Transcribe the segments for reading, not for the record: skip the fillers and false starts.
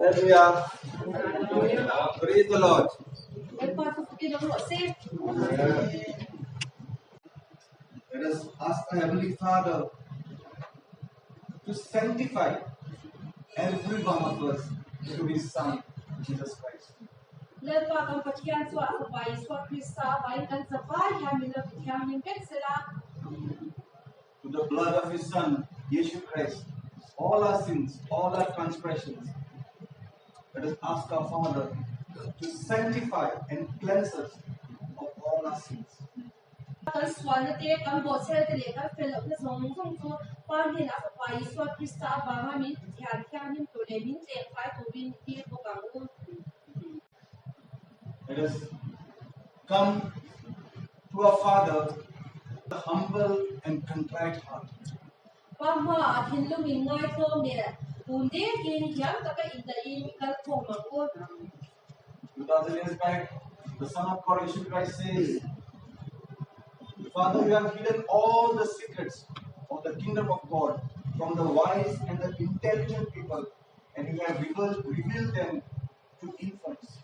Hallelujah. Praise the Lord. Lalpa chu fakin awm rawh se. Let us ask our Heavenly Father to sanctify every one of us through His Son, Jesus Christ. Lalpa kan Pathian chu a Fapa Isua Krista avangin kan zavai hian min lo tithianghlim vek sela. To the blood of His Son, Jesus Christ, all our sins, all our transgressions. Let us ask our Father to sanctify and cleanse us of all our sins. Kan sualna te, kan bawhchhel te leh kan fel lohna zawng zawng chu Pa hnenah a Fapa Isua Krista avanga min tithian thianghlim tur leh min tlengfai turin i tir bawk ang u. Let us come to our Father with a humble and contrite heart. Pa hmaah thinlung in ngaitlawm leh kun dekin thiam taka indahin i kal khawm ang u. 2000 years back, the Son of God, Jesus Christ, says, Father, you have hidden all the secrets of the kingdom of God from the wise and the intelligent people, and you have revealed, revealed them to infants.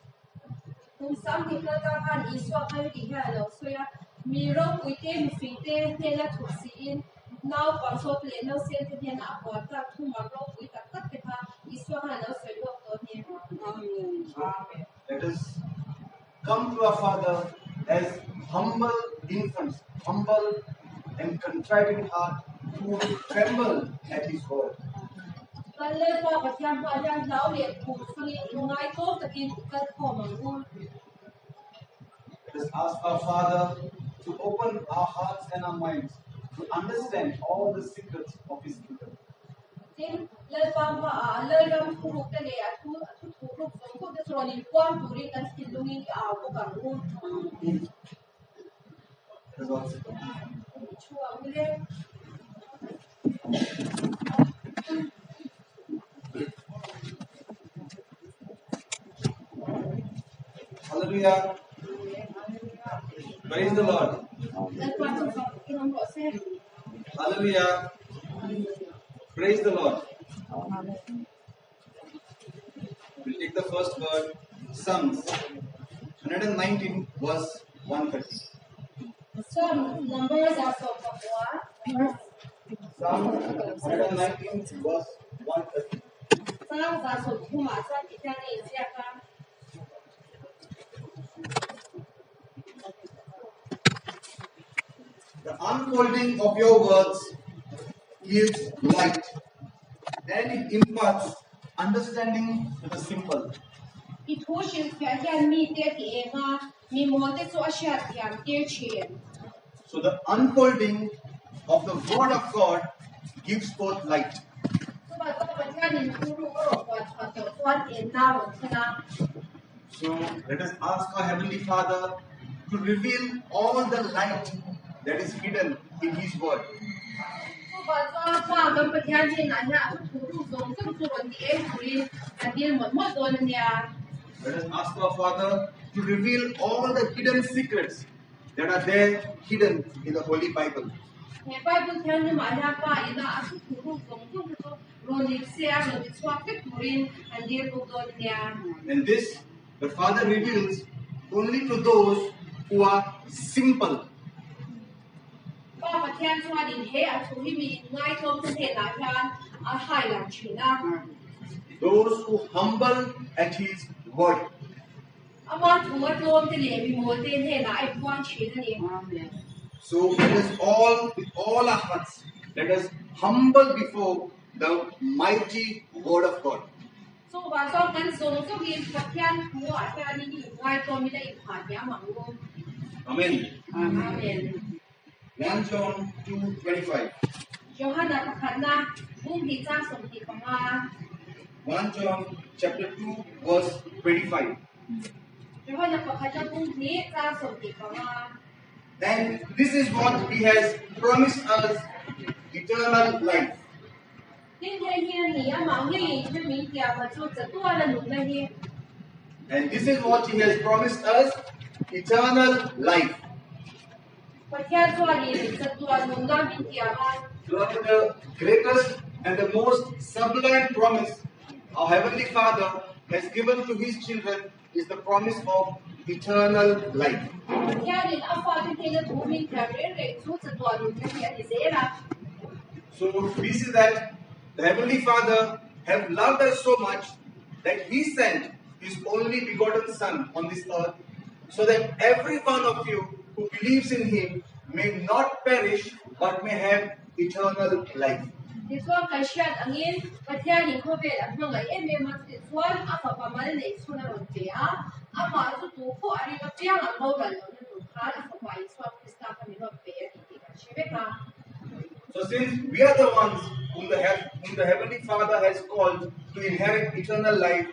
Kum 2000 kal ta khan Isua kha heti hian a lo sawi a, Mi ropui te, mifing te hnena thup siin naupang sawt leh nausen te hnenah a huan tak thu mak ropui tak tak te kha Isua khan a lo sawi lawk tawh a ni. So let us come to our Father as humble infants, humble and contrite in heart, who tremble at His word. Kan Lalpa Pathian hmaah hian hlau leh khur chungin inngaitawm takin i kal khawm ang u. Let us ask our Father to open our hearts and our minds to understand all the secrets of His kingdom. Tin, Lalpa hmaah Lalram thuruk te leh a thu a thu thuruk zawng zawng te chu rawn inpuang turin kan thinlungin i au bawk ang u. Let us all sit down. Thu ang u le. Hallelujah. Praise the Lord. Lalpa chu fakin awm rawh se. Hallelujah. Praise the Lord. We'll take the first word, Psalms 119, verse 130. Psalm number 119. Psalm 119, verse 130. Chang 130ah chuan ti hian a inziak a. The unfolding of your words gives light, and it imparts understanding to the simple. I thu hrilhfiah hian mite a ti eng a, mi mawl te chu a hriat thiam tir thin. So the unfolding of the word of God gives forth light. Chuvah chuan Pathianin thu ruk a rawn puan chhuah tawh chuan enna a rawn thlen a. So let us ask our Heavenly Father to reveal all the light that is hidden in His word. Chuvah chuan Pa kan Pathian hnenah hian a thu ruk zawng zawng chu rawn ti eng turin kan dil mawlh mawlh dawn a nia. Let us ask our Father to reveal all the hidden secrets that are there hidden in the Holy Bible. He Bible thianghlimah hian Pa ina a thu ruk zawng zawng te chu rawn ip se a rawn ti chhuak vek turin kan dil bawk dawn a nia. And this the Father reveals only to those who are simple. Pa Pathian chuanin he a thu hi mi inngaithlawm te hnenah hian a hai lang thin a. Those who humble at His word. Ama thu a tlawm te leh mi mawl te hnenah a inpuang thin a ni. So let us all, with all our hearts, let us humble before the mighty word of God. Chuvang chuan kan zawng zawngin Pathian thu ah hianin i inngaitawm ila inphah hniam ang u. Amen. Amen. 1 John 2:25. Johana pakhatna bung hnih chang 25. 1 John chapter 2 verse 25. Johana pakhatna bung hnih chang 25. And this is what he has promised us, eternal life. Tin hei hi a ni, amah ngeiin thil min tiam a chu chatuan a nunna hi. And this is what he has promised us, eternal life. Pathian chuanin chatuan nunna min tiam a. Beloved, the greatest and the most sublime promise our Heavenly Father has given to His children is the promise of eternal life. Pathianin a fate hnena thu min thiam reng reng chu chatuah nunna hi a ni zel a. So we see that the Heavenly Father have loved us so much that He sent His only begotten Son on this earth so that every one of you who believes in Him may not perish but may have eternal life. Tichuan kan hriat angin Pathianin khawvel a hmangaih em em a, chutichuan a fapa mal neih chhun a rawn pe a, amah chu tu pawh a ring apiang an boral lohna tur khan a fapa Isua Krista kha min rawn pe a ni tih kan hre vek a. So since we are the ones whom the, whom the Heavenly Father has called to inherit eternal life,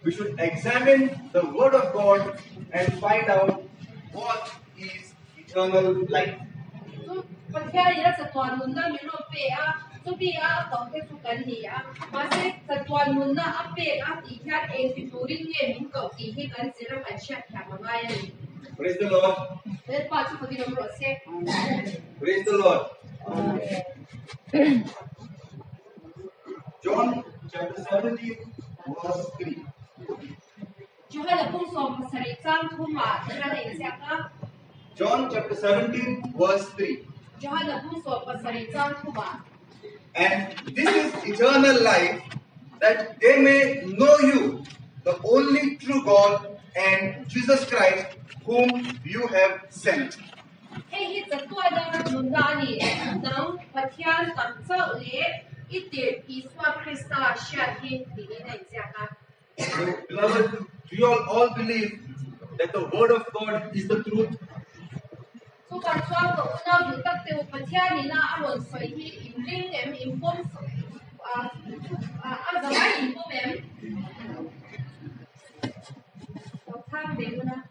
we should examine the Word of God and find out what is eternal life. Chu Pathianin a chatuan nunna min rawn pe a, chumi a a kohte chu kan ni a. Mahse, chatuan nunna a pek a tih hian engti turin nge min koh tih hi kan zir a kan hriatthiam a ngai a ni. Praise the Lord. Lalpa chu fakin awm rawh se. Praise the Lord. John chapter 17 verse 3. Johana pung 17 chang thumah hian a inziak a. John chapter 17 verse 3. Johana pung 17 chang thumah. And this is eternal life, that they may know you, the only true God, and Jesus Christ, whom you have sent. Hei hi chatuana nunna a ni. Nang Pathian tak chauh leh i tirh Isua Krista hriat hi tiin a inziak a. So, beloved, do you all, all believe that the word of God is the truth? Chuvang chuan ka unau duh tak te u, Pathian ina a rawn sawi hi in ring em, in pawm a zavai in pawm em? Lo chhang ve hun a.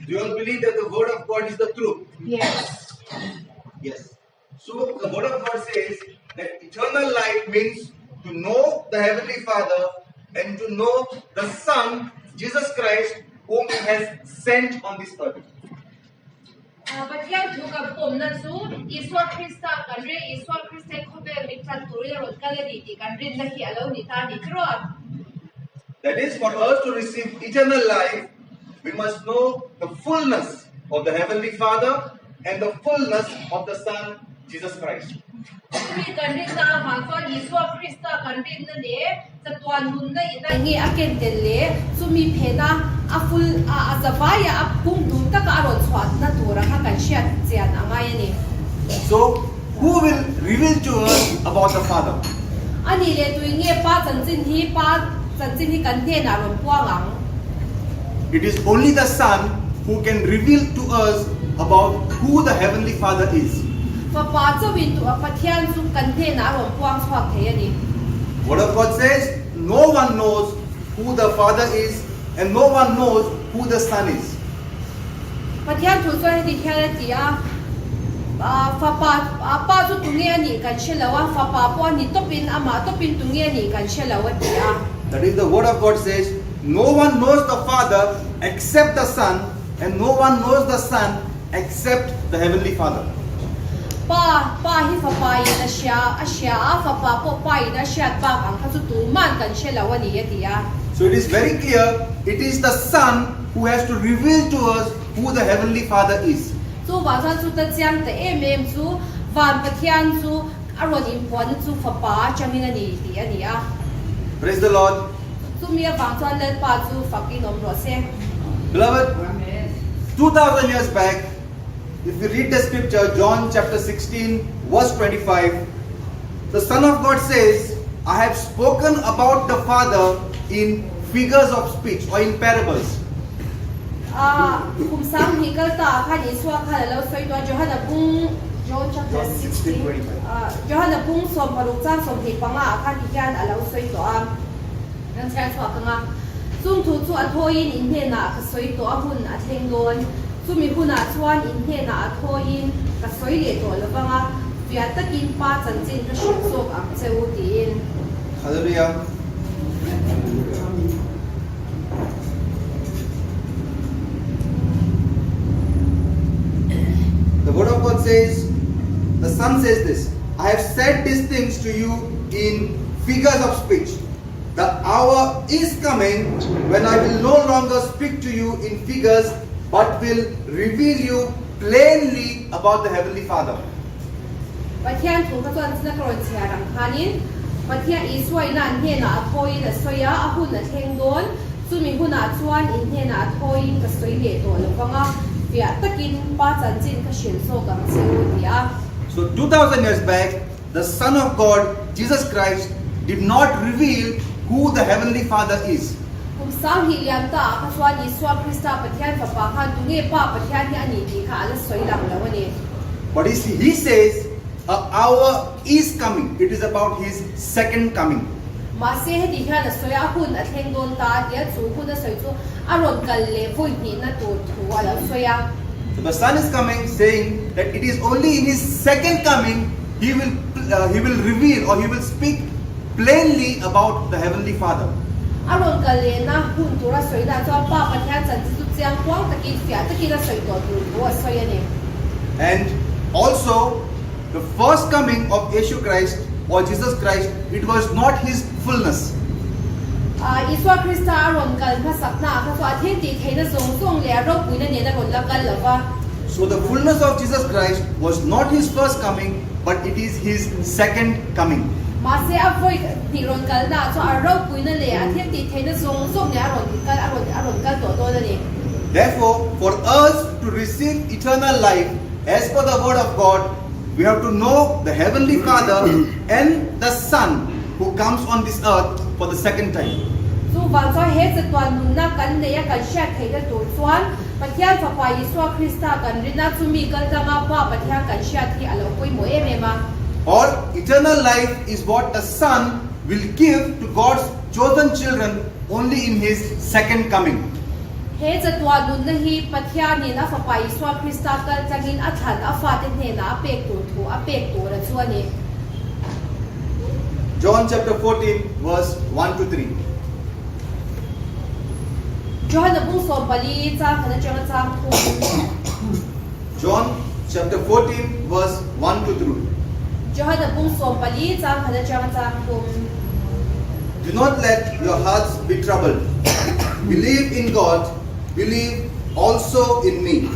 Do you all believe that the word of God is the truth? Yes. Yes. So the word of God says that eternal life means to know the Heavenly Father and to know the Son, Jesus Christ, whom He has sent on this earth. Pathian thu kan pawmna chu Isua Krista kan ring, Isua Krista hi khawvel mit tlan turin a rawn kal a ni tih kan rinna hi a lo ni ta a ni tiraw? That is, for us to receive eternal life, we must know the fullness of the Heavenly Father and the fullness of the Son, Jesus Christ. Chumi kan rinna avang chuan Isua Krista kan rinna leh chatuan nunna ina nge a ken tel leh chumi phena a full a a zavaia a pum dum taka a rawn chhuahna tura kha kan hriat chian a ngai a ni. So, who will reveal to us about the Father? A nih leh tui nge Pa chanchin hi Pa chanchin hi kan hnenah rawn puang ang? It is only the Son who can reveal to us about who the Heavenly Father is. Fapa chauhin tu a Pathian chu kan hnenah a rawn puang chhuak thei a ni. Word of God says, No one knows who the Father is and no one knows who the Son is. Pathian thu chuan heti hian a ti a, Fapa, Pa chu tunge a nih kan hre lo a, Fapa pawh a ni tawpin, amah tawpin tunge a nih kan hre lo a ti a. That is the word of God says, No one knows the Father except the Son and no one knows the Son except the Heavenly Father. Pa, Pa hi Fapa in a hria, a hria a, Fapa pawh Pa in a hriat bak ang kha chu tuman kan hre lo a ni a ti a. So it is very clear, it is the Son who has to reveal to us who the Heavenly Father is. Chuvang chuan chu ta chiang ta em em chu Van Pathian chu a rawn inpuanna chu Fapa atangin a ni tih a ni a. Praise the Lord. Chumi avang chuan Lalpa chu fakin awm rawh se. Beloved, 2000 years back, if we read the scripture, John chapter 16, verse 25, the Son of God says, I have spoken about the Father in figures of speech or in parables. Kum 2000 kal ta ah khan Isua khan a lo sawi tawh a, Johana bung, John chapter 16, Johana bung 16 chang 25 ah khan ti hian a lo sawi tawh a. Kan chhiar chhuak ang a, chung thu chu a thawiin in hnenah ka sawi tawh a hun a thleng dawn. Chumi hunah chuan in hnenah a thawiin ka sawi leh tawh lo vang a, fiah takin Pa chanchin ka hrilh zawk ang che u tiin. Hallelujah. The word of God says, the Son says this. I have said these things to you in figures of speech. The hour is coming when I will no longer speak to you in figures, but will reveal you plainly about the Heavenly Father. Pathian thu kha chuan china ka rawn chhiar ang khanin Pathian Isua ina an hnenah a thawiin a sawi a, a hun a thleng dawn. Chumi hunah chuan in hnenah a thawiin ka sawi leh tawh lo vang a, fiah takin Pa chanchin ka hrilh zawk ang che u, a ti a. So 2000 years back, the Son of God, Jesus Christ, did not reveal who the Heavenly Father is. Kum sanghnih liam ta ah kha chuan Isua Krista Pathian Fapa khan tunge Pa Pathian hi a nih tih kha a la sawi lang lo a ni. But he he says a hour is coming, it is about his second coming. Mahse heti hian a sawi a, a hun a thleng dawn ta a tia, chu hun a sawi chu a rawn kal leh vawi hnihna tur thu a lo sawi a. So the Son is coming saying that it is only in his second coming he will he will reveal or he will speak plainly about the Heavenly Father. A rawn kal lehna hun tura sawinak chuan Pa Pathian chanchin chu chiang kuang takin fiah takin a sawi tawh tur thu a sawi a ni. And also the first coming of Yeshu Christ or Jesus Christ it was not his fullness. Isua Krista a rawn kal hmasakna ah kha chu a thil tih theihna zawng zawng leh a ropuina nen a rawn la kal lo va. So the fullness of Jesus Christ was not his first coming but it is his second coming. Mahse a vawi hnih rawn kalna ah chuan a ropuina leh a thil tih theihna zawng zawng nen a rawn kal a rawn a rawn kal tawh dawn a ni. Therefore, for us to receive eternal life as per the word of God, we have to know the heavenly Father and the Son who comes on this earth for the second time. Chuvang chuan he chatuan nunna kan neih a kan hriat theihna tur chuan Pathian Fapa Isua Krista kan rin a, chumi kal tlanga Pa Pathian kan hriat hi a lo pawimawh em em a. Or eternal life is what the Son will give to God's chosen children only in his second coming. He chatuan nunna hi Pathianin a Fapa Isua Krista kal tlangin a thlan a fate hnenah a pek tur thu a pek tur a chu a ni. John chapter 14 verse 1 to 3. Johana bung 14 chang khat atanga chang thum. John chapter 14 verse 1 to 3. Johana bung 14 chang khat atanga chang thum. Do not let your hearts be troubled. Believe in God, believe also in me.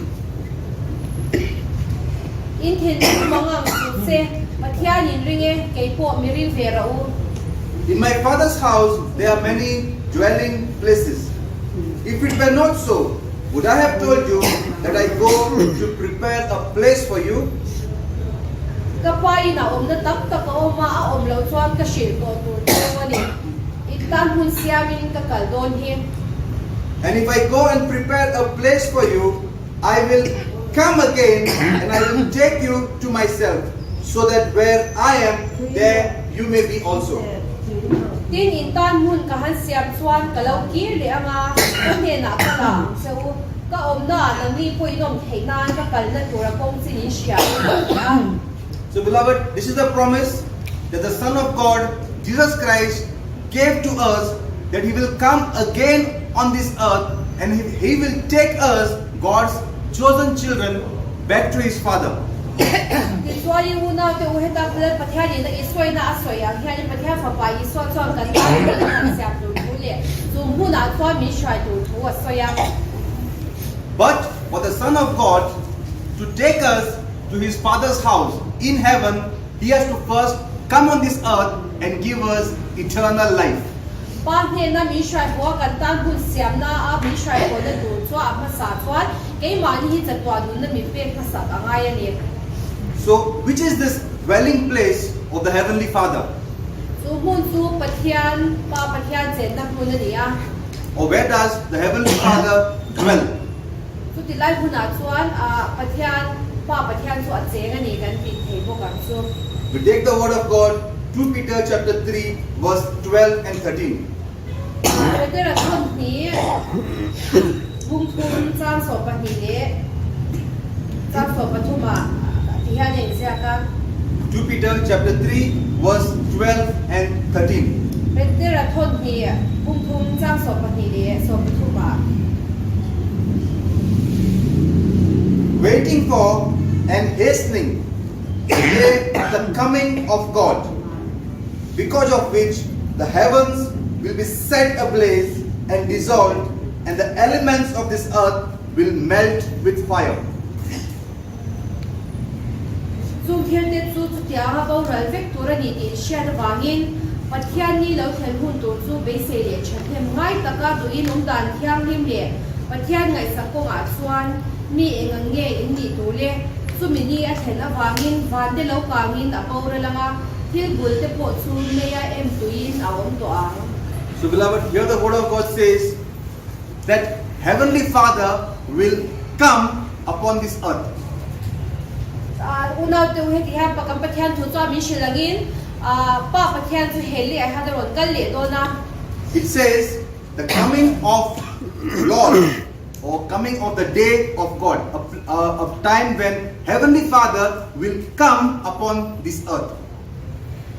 In thinlung mang ang chu che, Pathian in ring e, kei pawh mi ring ve rah u. In my Father's house there are many dwelling places. If it were not so, would I have told you that I go to prepare a place for you? Ka pa in a awmna tam tak a awm a, a awm loh chuan ka hrilh tawh tur cheu a ni. In tan hmun siamin ka kal dawn hi. And if I go and prepare a place for you, I will come again and I will take you to myself, so that where I am, there you may be also. Tin, in tan hmun ka han siam chuan ka lo kir leh ang a, ka hnenah ka la ang che u. Ka awmna ah nangni pawh in awm theih nan ka kalna tura kawng chin in hria in a ti a. So beloved, this is the promise that the Son of God, Jesus Christ, gave to us that he will come again on this earth and he will take us, God's chosen children, back to his Father. Tichuanin unaute u heta Lal Pathianin a Isuaina a sawi ang hianin Pathian Fapa Isua chuan kan tan hmun a han siam tur thu leh chu hmunah chuan min hruai tur thu a sawi a. But for the Son of God to take us to his Father's house in heaven, he has to first come on this earth and give us eternal life. Pa hnena min hruai haw a kan tan hun siamna a min hruai hawna tur chu a hmasa chuan keimahni hi chatuah nunna min pek hmasak a ngai a ni. So, which is this dwelling place of the heavenly Father? Chu hmun chu Pathian, Pa Pathian chenna hmun a ni a. Or where does the heavenly Father dwell? Chuti lai hunah chuan Pathian, Pa Pathian chu a cheng a ni kan tih thei bawk ang chu. We take the word of God 2 Peter chapter 3 verse 12 and 13. Petera thawmhnih bung thum chang 12 leh chang 13 ah ti hian a inziak a. 2 Peter chapter 3 verse 12 and 13. Petera thawmhnih bung thum chang 12 leh 13 ah. Waiting for and hastening. the day of the coming of God, because of which the heavens will be set ablaze and dissolved, and the elements of this earth will melt with fire. Chung thilte chu chutianga boral vek tur a ni tih hriat avangin Pathian ni lo thlen hun tur chu beisei leh thahnem ngai taka duhin awm dan thianghlim leh Pathian ngaihsak kawngah chuan mi eng ang nge in nih tur le? Chumi ni a thlen avangin vante lo kangin a boral anga, thil bul te pawh chu meia em tuiin a awm tawh ang. So beloved, here the word of God says that heavenly Father will come upon this earth. Unau te u heti hian kan Pathian thu chuan min hrilh angin Pa Pathian chu he leh ah hian a rawn kal leh dawn a. It says the coming of Lord or coming of the day of God, a, a time when heavenly Father will come upon this earth.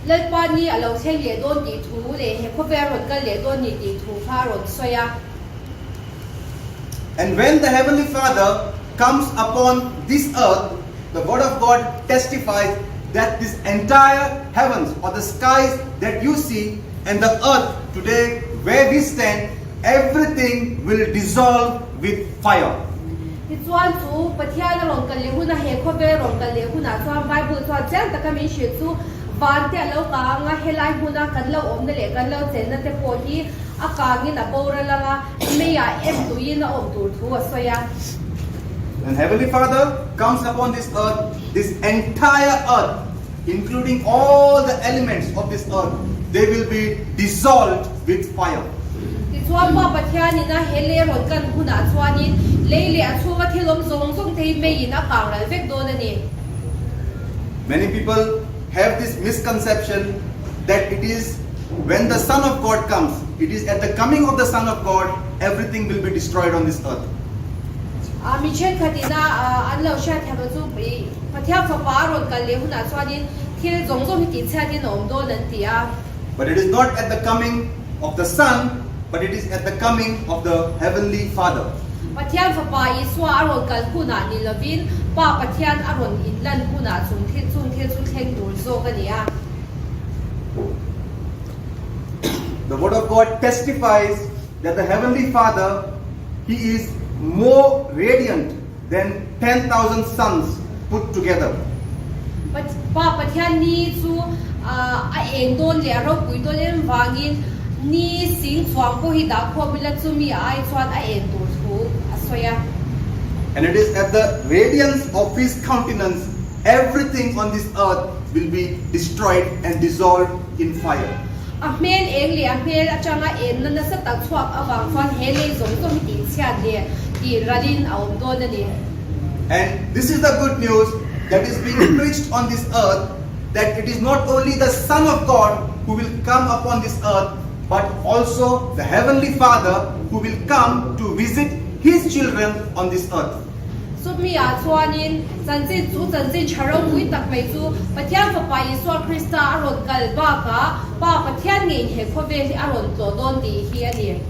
Lalpa ni a lo thleng leh dawn tih thu leh he khawvel a rawn kal leh dawn ni tih thu kha a rawn sawi a. And when the heavenly Father comes upon this earth, the word of God testifies that this entire heavens or the skies that you see and the earth today where we stand, everything will dissolve with fire. Tichuan chu Pathian a rawn kal leh huna he khawvel rawn kal leh hunah chuan Bible chuan chiang taka min hrilh chu van te a lo kang a, helai hmuna kan lo awmna leh kan lo chenna te pawh hi a kangin a boral anga meiah em tuiin a awm tur thu a sawi a. When Heavenly Father comes upon this earth, this entire earth, including all the elements of this earth, they will be dissolved with fire. Tichuan Pa Pathianin a he lei rawn kan hunah chuanin lei leh a chhunga thil awm zawng zawng te hi meiin a kang ral vek dawn a ni. Many people have this misconception that it is when the Son of God comes, it is at the coming of the Son of God, everything will be destroyed on this earth. Mi thenkhatin a an lo hriatthiam loh chu Pathian Fapa a rawn kal leh hunah chuanin thil zawng zawng hi tihchhiatin a awm dawn an ti a. But it is not at the coming of the Son, but it is at the coming of the Heavenly Father. Pathian Fapa Isua a rawn kal hunah ni lovin, Pa Pathian a rawn inlan hunah chung thil chung thil chu thleng tur zawk a ni a. The Word of God testifies that the Heavenly Father, He is more radiant than 10,000 suns put together. Pa Pathian ni chu a eng dawn leh a ropui dawn em vangin ni sing chuang pawh hi dah khawm ila chumi a ai chuan a en tur thu a sawi a. And it is at the radiance of His countenance everything on this earth will be destroyed and dissolved in fire. A hmel eng leh a hmel atanga enna nasa tak chhuak avang chuan he lei zawng zawng hi tihchhiat leh tih ralin a awm dawn a ni. And this is the good news that is being preached on this earth, that it is not only the Son of God who will come upon this earth, but also the Heavenly Father who will come to visit His children on this earth. Chumi ah chuanin chanchin chu chanchin tha ropui tak mai chu Pathian Fapa Isua Krista a rawn kal bakah Pa Pathian ngeiin he khawvel hi a rawn tlawh dawn tih hi a ni.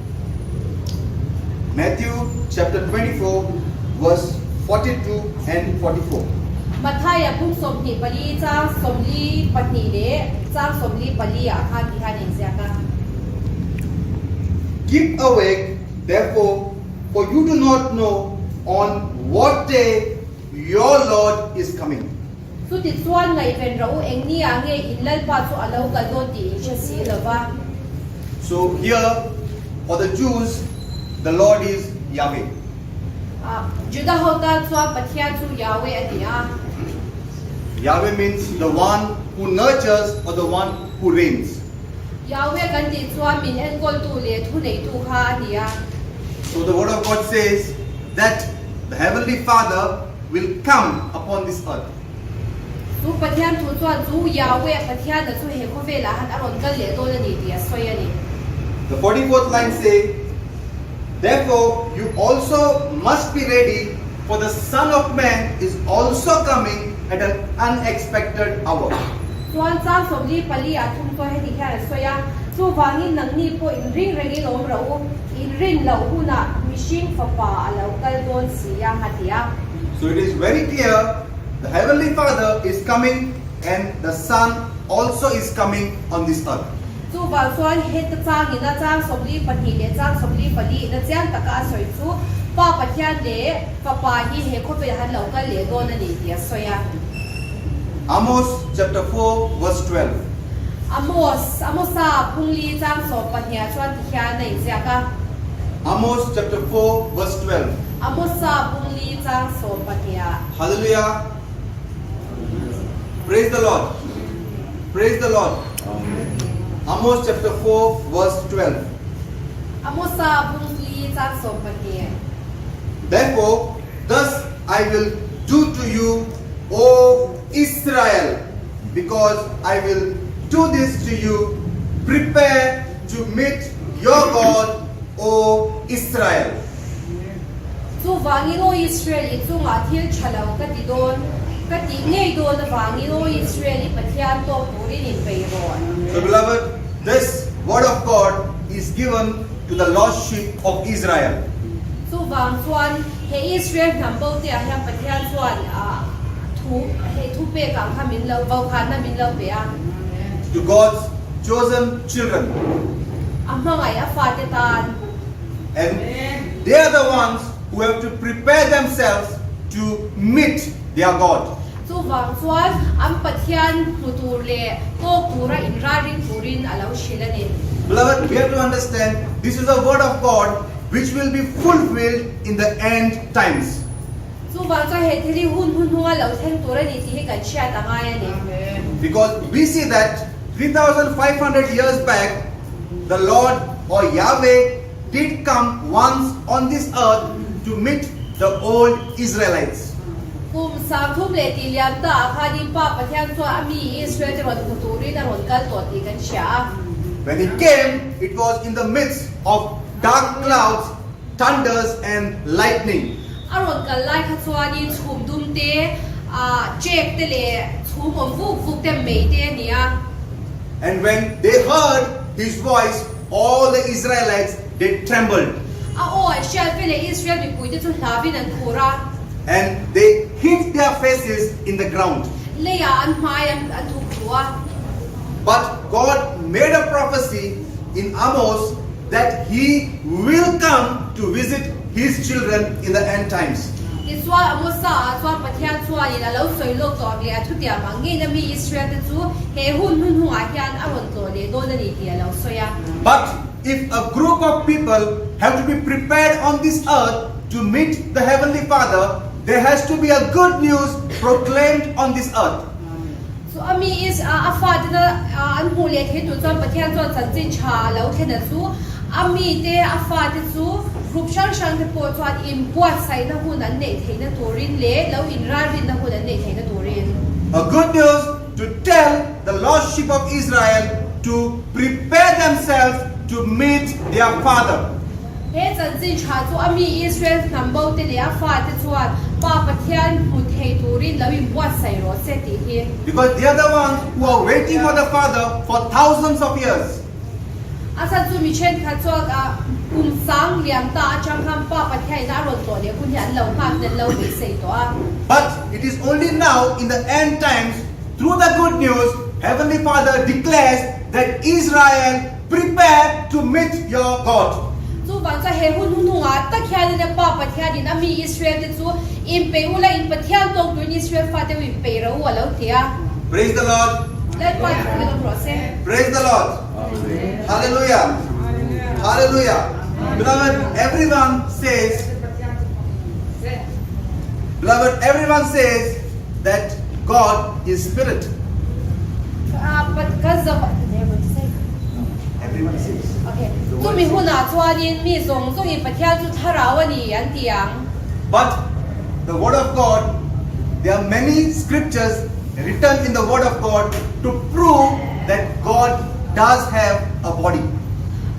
Matthew chapter 24 verse 42 and 44. Mathaia bung 24 chang 42 leh chang 44 ah khan ti hian a inziak a. Keep awake, therefore, for you do not know on what day your Lord is coming. Chuti chuan ngaihven rawh u, eng ni ah nge in Lalpa chu a lo kal dawn tih in hre si lo va. So here for the Jews the Lord is Yahweh. Juda ho tan chuan Pathian chu Yahweh a ni a. Yahweh means the one who nurtures or the one who reigns. Yahweh kan tih chuan min enkawltu leh thuneitu kha a ni a. So the word of God says that the heavenly Father will come upon this earth. Chu Pathian thu chuan chu Yahweh Pathiana chu he khawvelah han a rawn kal leh dawn a ni tih a sawi a ni. The 44th line say, Therefore you also must be ready, for the Son of Man is also coming at an unexpected hour. Chuan chang 44 ah thum chuan heti hian a sawi a, Chuvangin nangni pawh inring rengin awm rawh u, inrin loh hunah mihring fapa a lo kal dawn si a, a ti a. So it is very clear The Heavenly Father is coming and the Son also is coming on this earth. Chuvang chuan heta changin a chang 42 leh chang 44 ina chiang taka a sawi chu Pa Pathian leh Fapa hi he khawvel han lo kal leh dawn a ni tih a sawi a. Amos chapter 4 verse 12. Amos, Amosa phungli chang 12 chuan ti hian a inziak a. Amos chapter 4 verse 12. Amosa phungli chang 12. Hallelujah. Praise the Lord. Praise the Lord. Amos chapter 4 verse 12. Amosa phungli chang 12. Therefore, thus I will do to you, O Israel, because I will do this to you. Prepare to meet your God, O Israel. Chuvangin aw Israel i chungah thil tha lo ka ti dawn, ka tih ngei dawn avangin aw Israel i Pathian tawk turin inpeih rawh. So, beloved, this word of God is given to the lost sheep of Israel. Chuvang chuan he Israel hnam bo te ah hian Pathian chuan thu he thu pek ang kha min lo vaukhana min lo pe a. To God's chosen children. A hmangaih a fate tan. And they are the ones who have to prepare themselves to meet their God. Chuvang chuan an Pathian hmu tur leh tawk tura inralring turin a lo hrilh a ni. Beloved, we have to understand this is a word of God which will be fulfilled in the end times. Chuvang chuan he thil hi hun hnuhnunga lo thleng tur a ni tih hi kan hriat a ngai a ni. Because we see that 3500 years back, the Lord or Yahweh did come once on this earth to meet the old Israelites. Kum 3000 leh tih liam ta ah khanin Pa Pathian chuan a mi Israel te rawn hmu turin a rawn kal tawh tih kan hria a. When he came, it was in the midst of dark clouds, thunders and lightning. A rawn kal lai kha chuanin chhum dum te, chek te leh chhum awm vuk vuk te mei te a ni a. And when they heard his voice, all the Israelites, they trembled. A aw an hriat ve leh Israel mipui te chu hlavin an khur a. And they hid their faces in the ground. Leiah an hmai an thuk thu a. But God made a prophecy in Amos that he will come to visit his children in the end times. Tichuan Amosa ah chuan Pathian chuanin a lo sawi lawk tawh ang leh a thutiam ang ngei na mi Israel te chu he hun hnuhnungah hian a rawn tlawh leh dawn a ni tih a lo sawi a. But if a group of people have to be prepared on this earth to meet the heavenly Father, there has to be a good news proclaimed on this earth. Chu a mi is a fate na an hmuh leh thei tur chuan Pathian chuan chanchin tha a lo thlen a chu a mi te a fate chu group hrang hrang te pawh chuan inbuatsaihna hun an neih theihna turin leh lo inralrinna hun an neih theihna turin. A good news to tell the lost sheep of Israel to prepare themselves to meet their Father. He chanchin tha chu a mi Israel hnam bo te leh a fate chuan Pa Pathian hmu thei turin lo inbuatsaih rawh se tih hi. Because they are the ones who are waiting for the Father for thousands of years. A chhan chu mi thenkhat chuan a kum sang liam ta atang khan Pa Pathian in a rawn tlawh leh hun hi an lo nghak in an lo beisei tawh a. But it is only now in the end times through the good news Heavenly Father declares that Israel prepare to meet your God. Chuvang chuan he hun hnuhnungah tak hianin a Pa Pathianin a mi Israel te chu inpeih ula in Pathian tawk turin Israel fate u inpeih ro u a lo ti a. Praise the Lord. Lalpa chu kan awm rawh se. Praise the Lord. Hallelujah. Hallelujah. Beloved, everyone says, beloved, everyone says that God is spirit. Everyone says. Okay. Chumi hunah chuanin mi zawng zawngin Pathian chu thlarau a ni an ti ang. But the word of God, there are many scriptures written in the word of God to prove that God does have a body.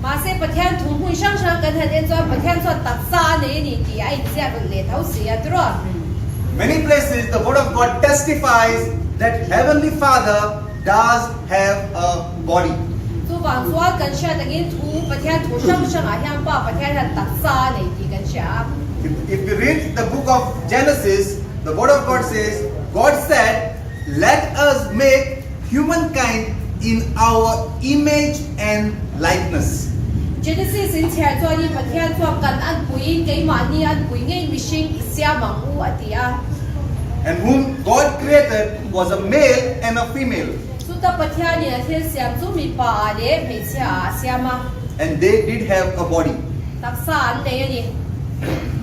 Mahse Pathian thu hmun hrang hrang kan han en chuan Pathian chuan taksa a nei a ni tih a inziak leh tho si a tiraw. Many places the word of God testifies that heavenly Father does have a body. Chuvang chuan kan hriat angin thu Pathian thu hrang hrangah hian Pa Pathian hian taksa a nei tih kan hria a. If we read the book of Genesis, the word of God says, God said, Let us make humankind in our image and likeness. Genesis in chhiar chuanin Pathian chuan kan anpuiin keimahni anpui ngei mihring i siam ang u a ti a. And whom God created was a male and a female. Chuta Pathianin a thil siam chu mipa ah leh hmeichhia ah a siam a. And they did have a body. Taksa an nei a ni.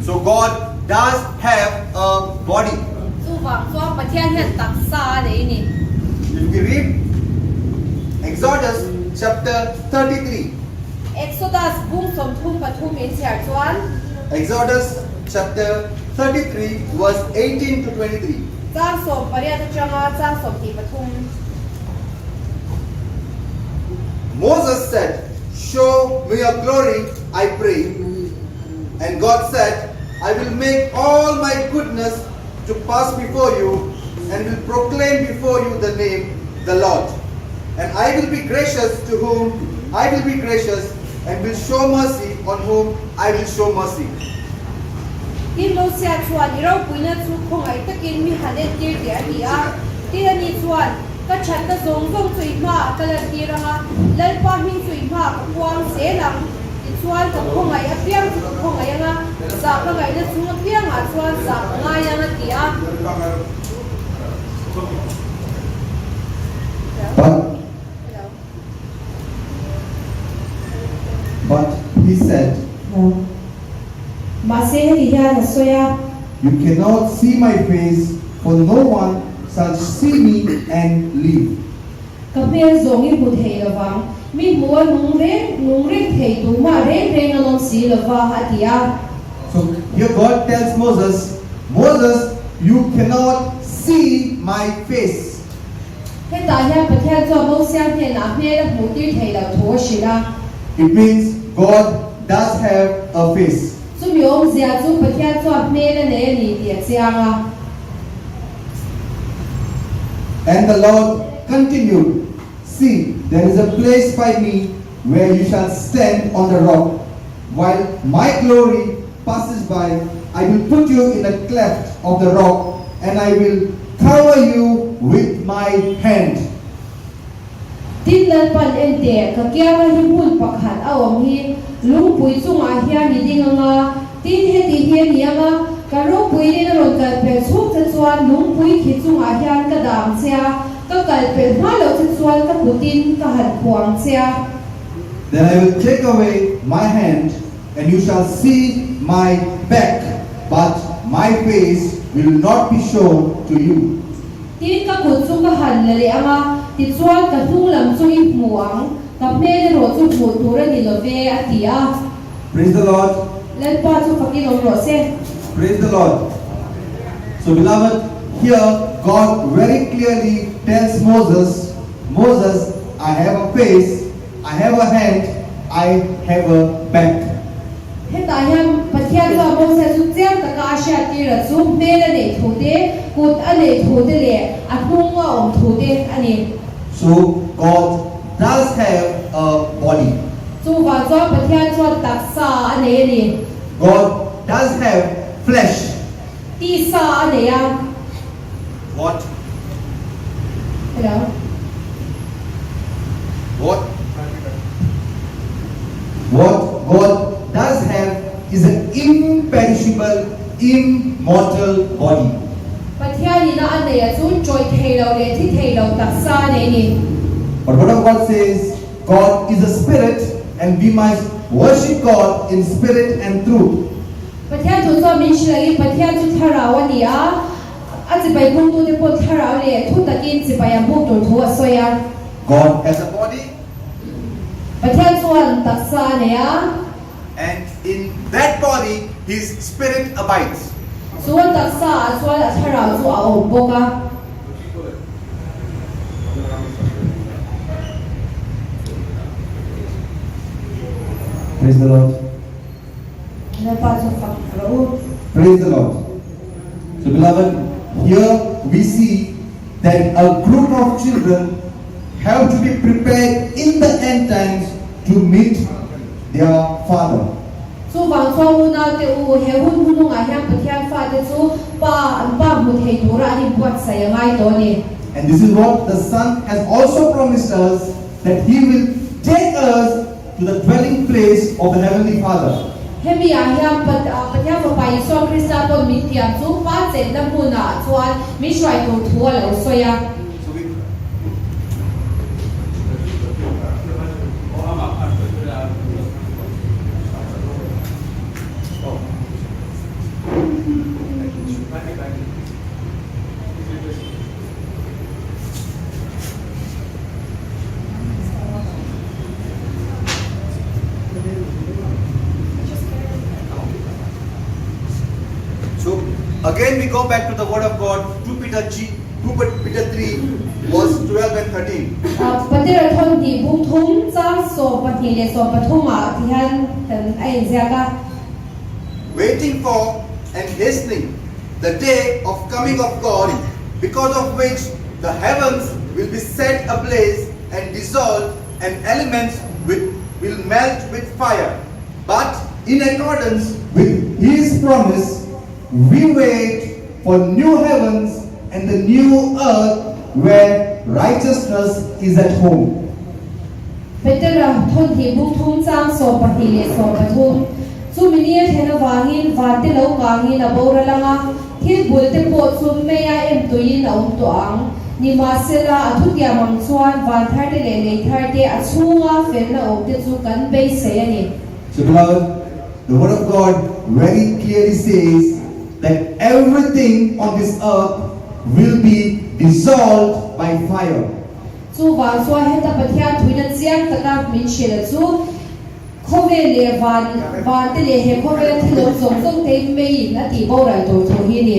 So God does have a body. Chuvang chuan Pathian hian taksa a nei a ni. If we read Exodus chapter 33. Exodus bung 33 in chhiar chuan. Exodus chapter 33 verse 18 to 23. Chang 18 atanga chang 23. Moses said, Show me your glory, I pray. And God said, I will make all my goodness to pass before you and will proclaim before you the name, the Lord. And I will be gracious to whom I will be gracious and will show mercy on whom I will show mercy. Tin Mosia chuan, I ropuina chu khawngaih takin mi han entir teh a ti a. Tin ani chuan, Ka thatna zawng zawng chu i hmaah ka lantir ang a, Lalpa hming chu i hmaah ka puang zel ang. Tichuan, ka khawngaih apiang chu ka khawngaih ang a, zah ka ngaihna chung apiangah chuan zah ka ngai ang, a ti a. But But he said. Mahse heti hian a sawi a. You cannot see my face, for no one shall see me and live. Ka hmel zawng i hmu thei lo vang, mi hmu a nung reng nung reng thei tumah reng reng a lawm si lo va, a ti a. So here God tells Moses, Moses, you cannot see my face. Hetah hian Pathian chuan Mosia hnenah hmel a hmuh tir thei loh thu a hrilh a. It means God does have a face. Chumi awmzia chu Pathian chuan hmel a nei a ni tih a chiang a. And the Lord continued, See, there is a place by me where you shall stand on the rock, while my glory passes by, I will put you in a cleft of the rock, and I will cover you with my hand. Tin Lalpan en teh, ka kianga hi hmun pakhat a awm hi, lungpui chungah hian i ding anga, tin heti hi a ni anga, ka ropui nen a rawn kal pel chhung che chuan lungpui khi chungah hian ka dah ang che a, ka kal pel hma loh che chuan ka kutin ka han phuh ang che a. Then I will take away my hand And you shall see my back, but my face will not be shown to you. Tin ka kut chu ka han la leh ang a, tichuan ka hnung lam chu i hmu ang, ka hmel erawh chu hmuh tur a ni lo ve, a ti a. Praise the Lord. Lalpa chu fakin awm rawh se. Praise the Lord. So beloved, here God very clearly tells Moses, Moses, I have a face, I have a hand, I have a back. Hetah hian Pathian chuan Moses chu chiang taka a hriattir a chu hmel a neih thu te, kut a neih thu te leh a hnung a awm thu te a ni. So God does have a body. Chuvang chuan Pathian chuan taksa a nei a ni. God does have flesh. Tisa a nei a. What? Hello. What? What God does have is an imperishable, immortal body. Pathian ina a nei a chu tawih thei lo leh thi thei lo taksa a nei ni. But word of God says God is a spirit and we must worship God in spirit and truth. Pathian thu chuan min hrilh angin Pathian chu thlarau a ni a, a chibai bungtute pawh thlarau leh thu takin chibai an buk tur thu a sawi a. God has a body. Pathian chuan taksa a nei a. And in that body his spirit abides. Chu a taksa ah chuan a thlarau chu a awm bawk a. Praise the Lord. Lalpa chu fak rawh u. Praise the Lord. So beloved, here we see that a group of children have to be prepared in the end times to meet their father. Chuvang chuan unaute u, he hun hnuhnungah hian Pathian fate chu Pa, an Pa hmu thei tura an inbuatsaih a ngai tawh a ni. And this is what the Son has also promised us, that He will take us to the dwelling place of the Heavenly Father. Hemi ah hian Pathian Fapa Isua Krista pawn min tiam chu Pa chenna hmunah chuan min hruai tur thu a lo sawi a. So again we go back to the word of God 2 Peter G 2 Peter 3 verse 12 and 13. Patera thawmhnih bung thum chang 12 leh 13 ah ti hian kan a inziak a. Waiting for and hastening the day of coming of God because of which the heavens will be set ablaze and dissolved and elements with will melt with fire but in accordance with his promise we wait for new heavens and the new earth where righteousness is at home. Petera thawmhnih bung thum chang 12 leh 13, Chumi ni a thlen avangin van te lo kangin a boral ang a, thil bul te pawh chu meia em tuiin a awm tawh ang. Nimahsela, a thutiam ang chuan van thar te leh lei thar te a chhunga felna awm te chu kan beisei a ni. So beloved, the word of God very clearly says that everything on this earth will be dissolved by fire. Chuvang chuan heta Pathian thuina chiang taka min hrilh a chu, Khawvel leh van, van te leh he khawvela thil awm zawng zawng te hi meiin a tih boral tur thu hi a ni.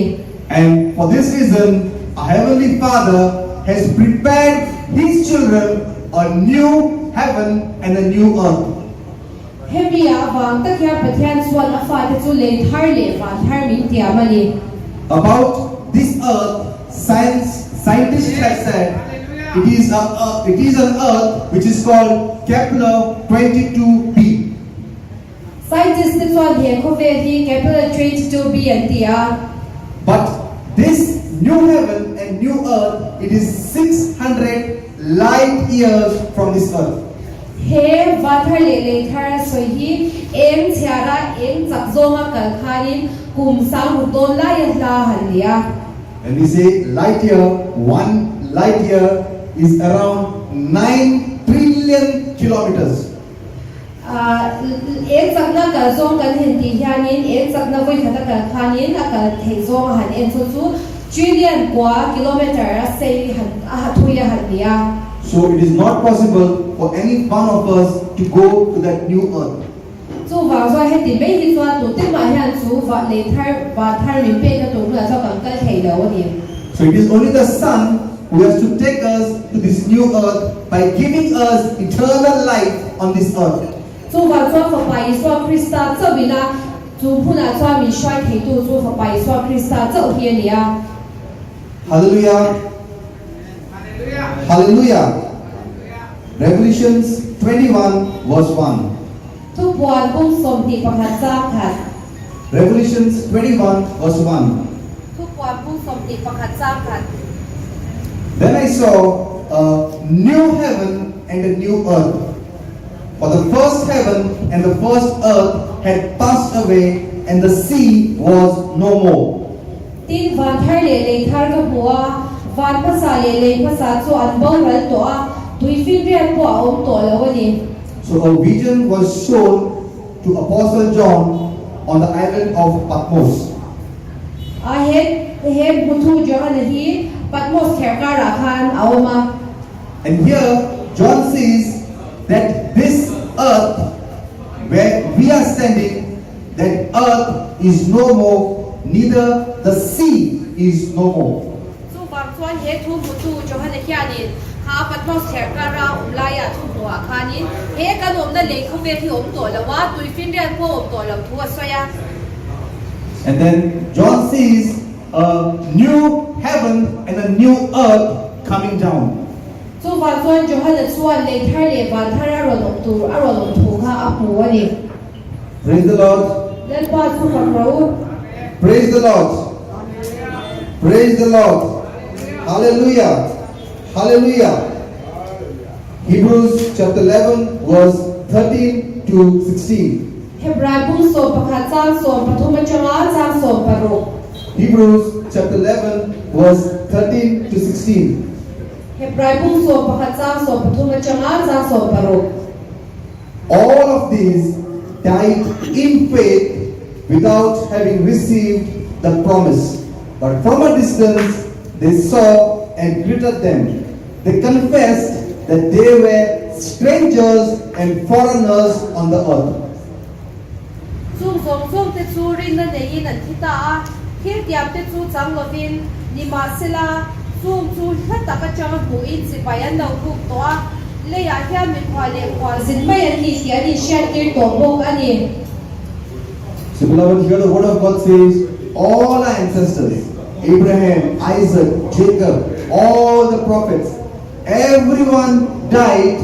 And for this reason, our Heavenly Father has prepared His children a new heaven and a new earth. Hemi ah avang tak hian Pathian chuan a fate chu lei thar leh van thar min tiam a ni. About this earth, science, scientists have said it is a it is an earth which is called Kepler 22b. Scientist te chuan he khawvel hi Kepler 22b an ti a. But this new heaven and new earth it is 600 light years from this earth. He van thar leh lei thar a sawi hi eng chhiara eng chak zawnga kal khanin kum 600 dawn laia hla han ni a. When we say light year, one light year is around 9 trillion kilometers. Eng chakna kal zawng kan hen tih hianin eng chakna vawikhat a kal khanin a kal theih zawng a han en chu chu trillion kua kilometer a sei han a ha thui a han ni a. So it is not possible for any one of us to go to that new earth. Chuvang chuan heti mai hi chuan tute mah hian chu vah lei thar, vah thar min pekna tur hmunah chuan kan kal thei lo a ni. So it is only the Son who has to take us to this new earth by giving us eternal life on this earth. Chuvang chuan Fapa Isua Krista chauhin a chu hmunah chuan min hruai theitu chu Fapa Isua Krista chauh hi a ni a. Hallelujah! Hallelujah! Revelations 21 verse 1. Thupuan bung 21 chang khat. Revelations 21 verse 1. Thupuan bung 21 chang khat. Then I saw a new heaven and a new earth. For the first heaven and the first earth had passed away, and the sea was no more. Tin, van thar leh lei thar ka hmu a, van hmasa leh lei hmasa chu an boral tawh a, tuifinriat pawh a awm tawh lo a ni. So a vision was shown to Apostle John on the island of Patmos. A he he hmutu Johana hi Patmos thliarkarah khan a awm a. And here John sees that this earth where we are standing, that earth is no more, neither the sea is no more. Chuvang chuan he thu hmutu Johana hianin kha Patmos thliarkara awm laiah thu hmuhah khanin he kan awmna lei khawvel hi awm tawh lo a, tuifinriat pawh awm tawh lo thu a sawi a. And then John sees a new heaven and a new earth coming down. Chuvang chuan Johana chuan lei thar leh van thar a rawn awm tur a rawn awm thu kha a hmu a ni. Praise the Lord. Lalpa chu fak rawh u. Praise the Lord. Praise the Lord. Hallelujah. Hallelujah. Hebrews chapter 11 verse 13 to 16. Hebrai bung 11 chang 13 atanga chang 16. Hebrews chapter 11 verse 13 to 16. Hebrai bung 11 chang 13 atanga chang 16. All of these died in faith without having received the promise. But from a distance they saw and greeted them. They confessed that they were strangers and foreigners on the earth. Chung zawng zawngte chu rinna neiin an thi ta a, thil tiamte chu chang lovin, nimahsela, chung chu hla tak atanga hmuhin chibai an lo buk tawh a, leiah hian mikhual leh khual zin mai an ni tih an inhriattir tawh bawk a ni. So beloved, here the word of God says, all our ancestors, Abraham, Isaac, Jacob, all the prophets, everyone died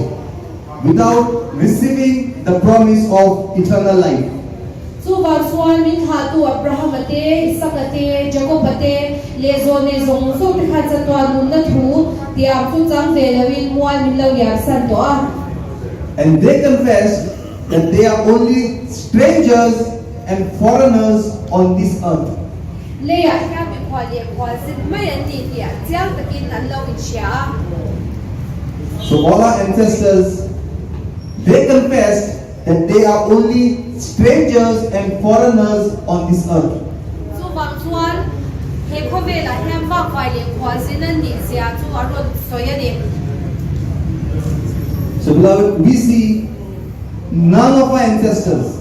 without receiving the promise of eternal life. Chuvang chuan min thlahtu Abrahama te, Isaka te, Jakoba te leh zawlnei zawng zawng te khan chatuan nunna thu tiam chu chang ve loin mual min lo liam san tawh a. And they confessed that they are only strangers and foreigners on this earth. Leiah hian mikhual leh khual zin mai an ni tih chiang takin an lo inhria a. So all our ancestors, they confessed that they are only strangers and foreigners on this earth. Chuvang chuan he khawvelah hian vakvai leh khual zin an nih zia chu a rawn sawi a ni. So beloved, we see none of our ancestors,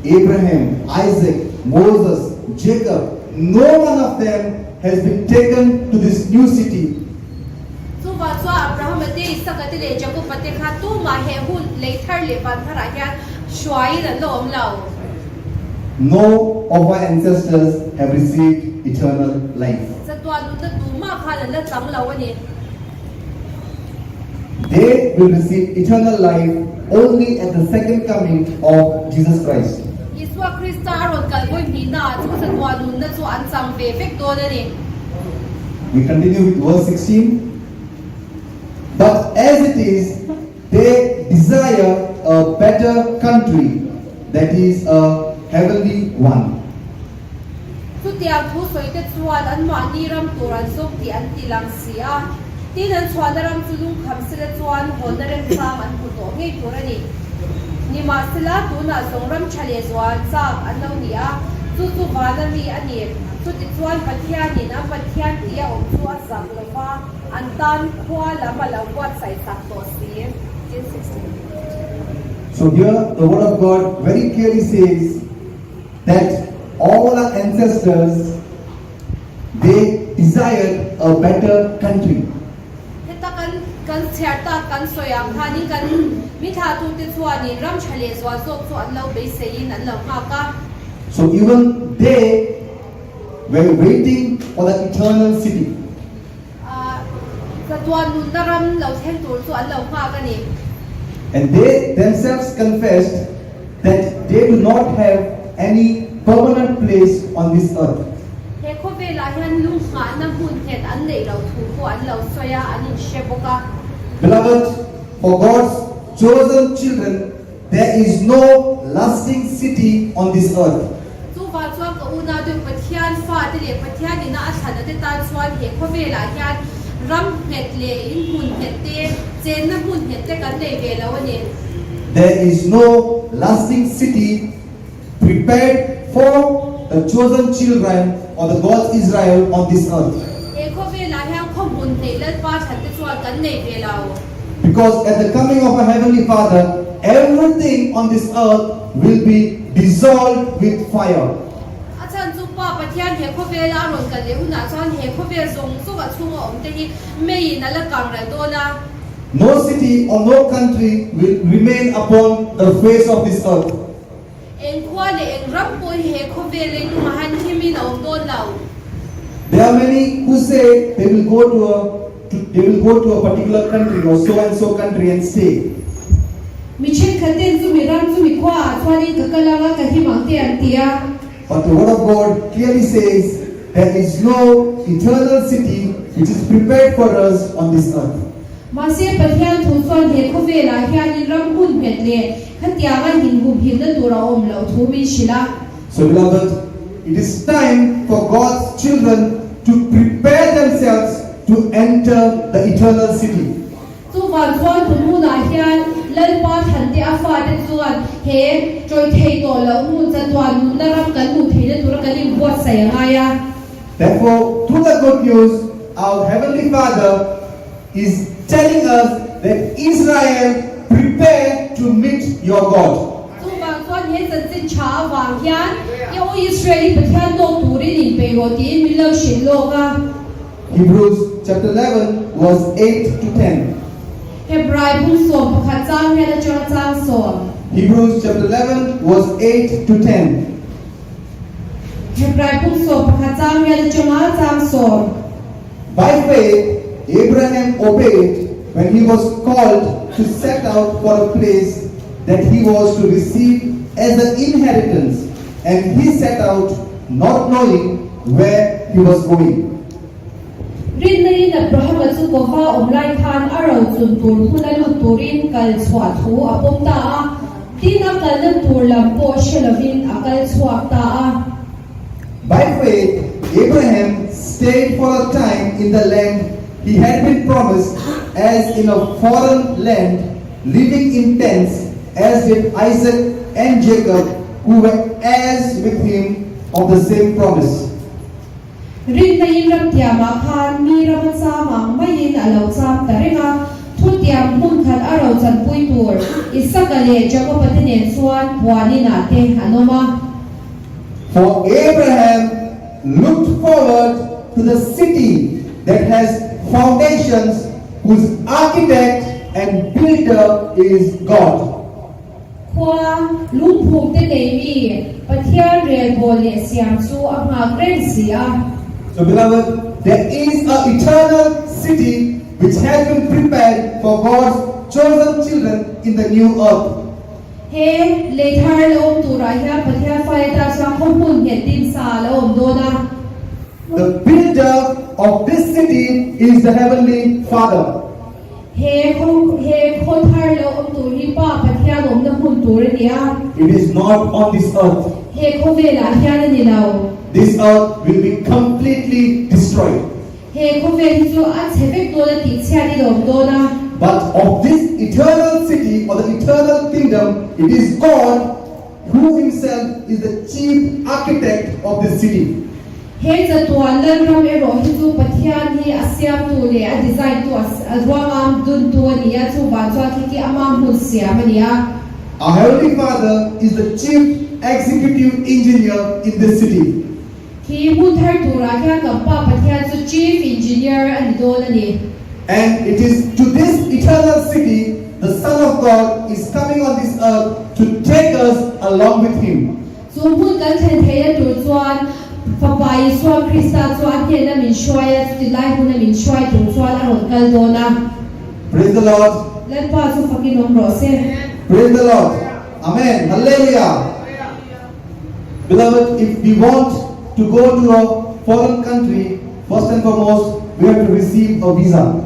Abraham, Isaac, Moses, Jacob, no one of them has been taken to this new city. Chuvang chuan Abrahama te, Isaka te leh Jakoba te kha tumah he hun lei thar leh van tharah hian hruaiin an la awm lo. No of our ancestors have received eternal life. Chatuan nunna tumah khan an la chang lo a ni. They will receive eternal life only at the second coming of Jesus Christ. Isua Krista a rawn kal vawi hnihnaah chu chatuan nunna chu an chang ve vek dawn a ni. We continue with verse 16. But as it is, they desire a better country, that is a heavenly one. Chutiang thu sawite chuan anmahni ram tur an zawng tih an ti lang si a, tin an chhuahna ram chu lungkham sela chuan hawnna remchang an hmu tawh ngei tur a ni. Nimahsela, tunah zawng ram tha leh zual chak an lo ni a, chu chu vana mi a ni. Chutichuan Pathianin a Pathian tih a awm chu a zak lo va, an tan khua lam a lo buatsaih sak tawh si. Tin 16. So here the word of God very clearly says that all our ancestors, they desired a better country. Heta kan kan chhiar tak kan sawi ang khanin kan mi thlahtute chuanin ram tha leh zual zawk chu an lo beiseiin an lo nghak a. So even they were waiting for the eternal city. Chatuan nunna ram lo thleng tur chu an lo nghak a ni. And they themselves confessed that they do not have any permanent place on this earth. He khawvelah hian lunghahna hmun nghet an neih loh thu pawh an lo sawi a, an inhre bawk a. Beloved, for God's chosen children, there is no lasting city on this earth. Chuvang chuan ka unau deuh Pathian fate leh Pathian ina a thlan ate tan chuan he khawvelah hian ram nghet leh in hmun nghet te, chenna hmun nghet te kan nei ve lo a ni. There is no lasting city prepared for the chosen children or the God's Israel on this earth. He khawvelah hian khaw hmun neih Lalpa thlan te chuan kan nei ve lo. Because at the coming of our Heavenly Father, everything on this earth will be dissolved with fire. A chhan chu Pa Pathian he khawvela a rawn kal leh hunah chuan he khawvel zawng zawng a chhunga awm te hi meiin a la kang ral dawn a. No city or no country will remain upon the face of this earth. Eng khua leh eng ram pawh hi he khawvel leilungah hian himin a awm dawn lo. There are many who say they will go to a particular country or so and so country and stay. Mi thenkhat ten chumi ram chumi khuaah chuanin ka kal anga ka him ang te an ti a. But the word of God clearly says there is no eternal city which is prepared for us on this earth. Mahse Pathian thu chuan he khawvelah hianin ram hun nghet leh khatianga inhumhimna tur a awm loh thu min hrilh a. So beloved, it is time for God's children to prepare themselves to enter the eternal city. Chuvang chuan tun hunah hian Lalpa Thante a fate chuan he ṭawih thei tawh loh hmun chatuan nunna ram kan hmuh theihna tura kan inbuatsaih a ngai a. Therefore, through the good news, our heavenly Father is telling us that Israel prepare to meet your God. Chuvang chuan he chanchin tha avang hian I aw Israel i Pathian tawk turin inpeih rawh tiin min lo hrilh lawk a. Hebrews chapter 11 verse 8 to 10. Hebrai bung 11 chang riat atanga chang sawm. Hebrews chapter 11 verse 8 to 10. Hebrai bung 11 chang riat atanga chang sawm. By faith, Abraham obeyed when he was called to set out for a place that he was to receive as an inheritance, and he set out not knowing where he was going. Rinna in Abrahama chu kova awm lai khan a rochun tur hmuna lut turin kal chhuah thu a pawm ta a, tin a kalna tur lam pawh hre lovin a kal chhuak ta a. By faith, Abraham stayed for a time in the land he had been promised, as in a foreign land, living in tents, as did Isaac and Jacob, who were heirs with him of the same promise. Rinna in ram tiamah khan mi rama cham ang maiin a lo cham ta reng a, thutiam hmun khat a rochanpui tur Isaka leh Jakoba te nen chuan puan inah te an awm a. For Abraham looked forward to the city that has foundations, whose architect and builder is God. Khua lungphum te nei mi Pathian relbawl leh siam chu a nghak reng si a. So beloved, there is a eternal city which has been prepared for God's chosen children in the new earth. He lei thar la awm turah hian Pathian fate tan chuan khaw hmun nghet din sa a lo awm dawn a. The builder of this city is the heavenly Father. He khaw he khaw thar lo awm tur hi Pa Pathian awmna hmun tur a ni a. It is not on this earth. He khawvelah hian a ni lo. This earth will be completely destroyed. He khawvel hi chu a chhe vek dawn a tih chhiat i lawm dawn a. But of this eternal city or the eternal kingdom, it is God who himself is the chief architect of this city. He chatuan Lalram erawh hi chu Pathian hi a siamtu leh a design tu a ruangam duntu a ni a, chuvang chuan khi khi ama hmun siam a ni a. Our Heavenly Father is the chief executive engineer in this city. Khi hmun thar turah hian kan Pa Pathian chu chief engineer a ni dawn a ni. And it is to this eternal city the Son of God is coming on this earth to take us along with him. Chu hmun kan thlen theihna tur chuan Fapa Isua Krista chu a hnena min hruai a, chuti lai huna min hruai tur chuan a rawn kal dawn a. Praise the Lord. Lalpa chu fakin awm rawh se. Praise the Lord. Amen. Hallelujah. Beloved, if we want to go to a foreign country, first and foremost, we have to receive a visa.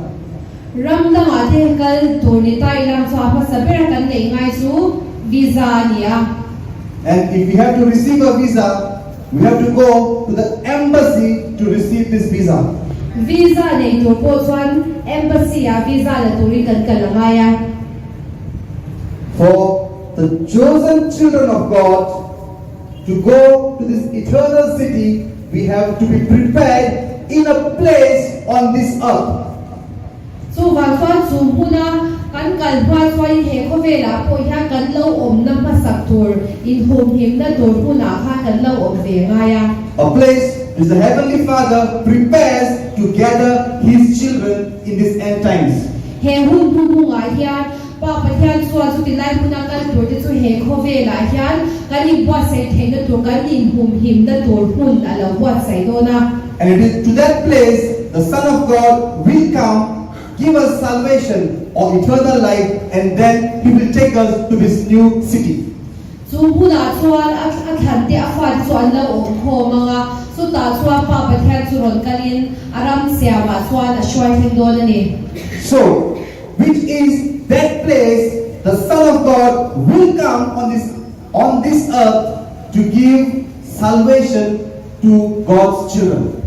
Ram dangah te kal tur ni ta ilang chu a hmasa ber kan neih ngai chu visa a ni a. And if we have to receive a visa, we have to go to the embassy to receive this visa. Visa nei tur pawh chuan embassy ah visa la turin kan kal a ngai a. For the chosen children of God to go to this eternal city, we have to be prepared in a place on this earth. Chuvang chuan chu hmuna kan kal hma chuanin he khawvelah pawh hian kan lo awmna hmasak tur inhumhimna tur hmunah khan kan lo awm ve ngai a. A place which the Heavenly Father prepares to gather His children in these end times. He hun hnuhnungah hian Pa Pathian chuan chuti lai hmuna kal tur te chu he khawvelah hian kan inbuatsaih theihna tur kan inhumhimna tur hmun a lo buatsaih dawn a. And it is to that place the Son of God will come, give us salvation or eternal life, and then He will take us to this new city. Chu hmunah chuan a a thlante a fate chu an lo awm khawm ang a, chutah chuan Pa Pathian chu rawn kalin a ram siamah chuan a hruai thleng dawn a ni. So, which is that place the Son of God will come on this on this earth to give salvation to God's children.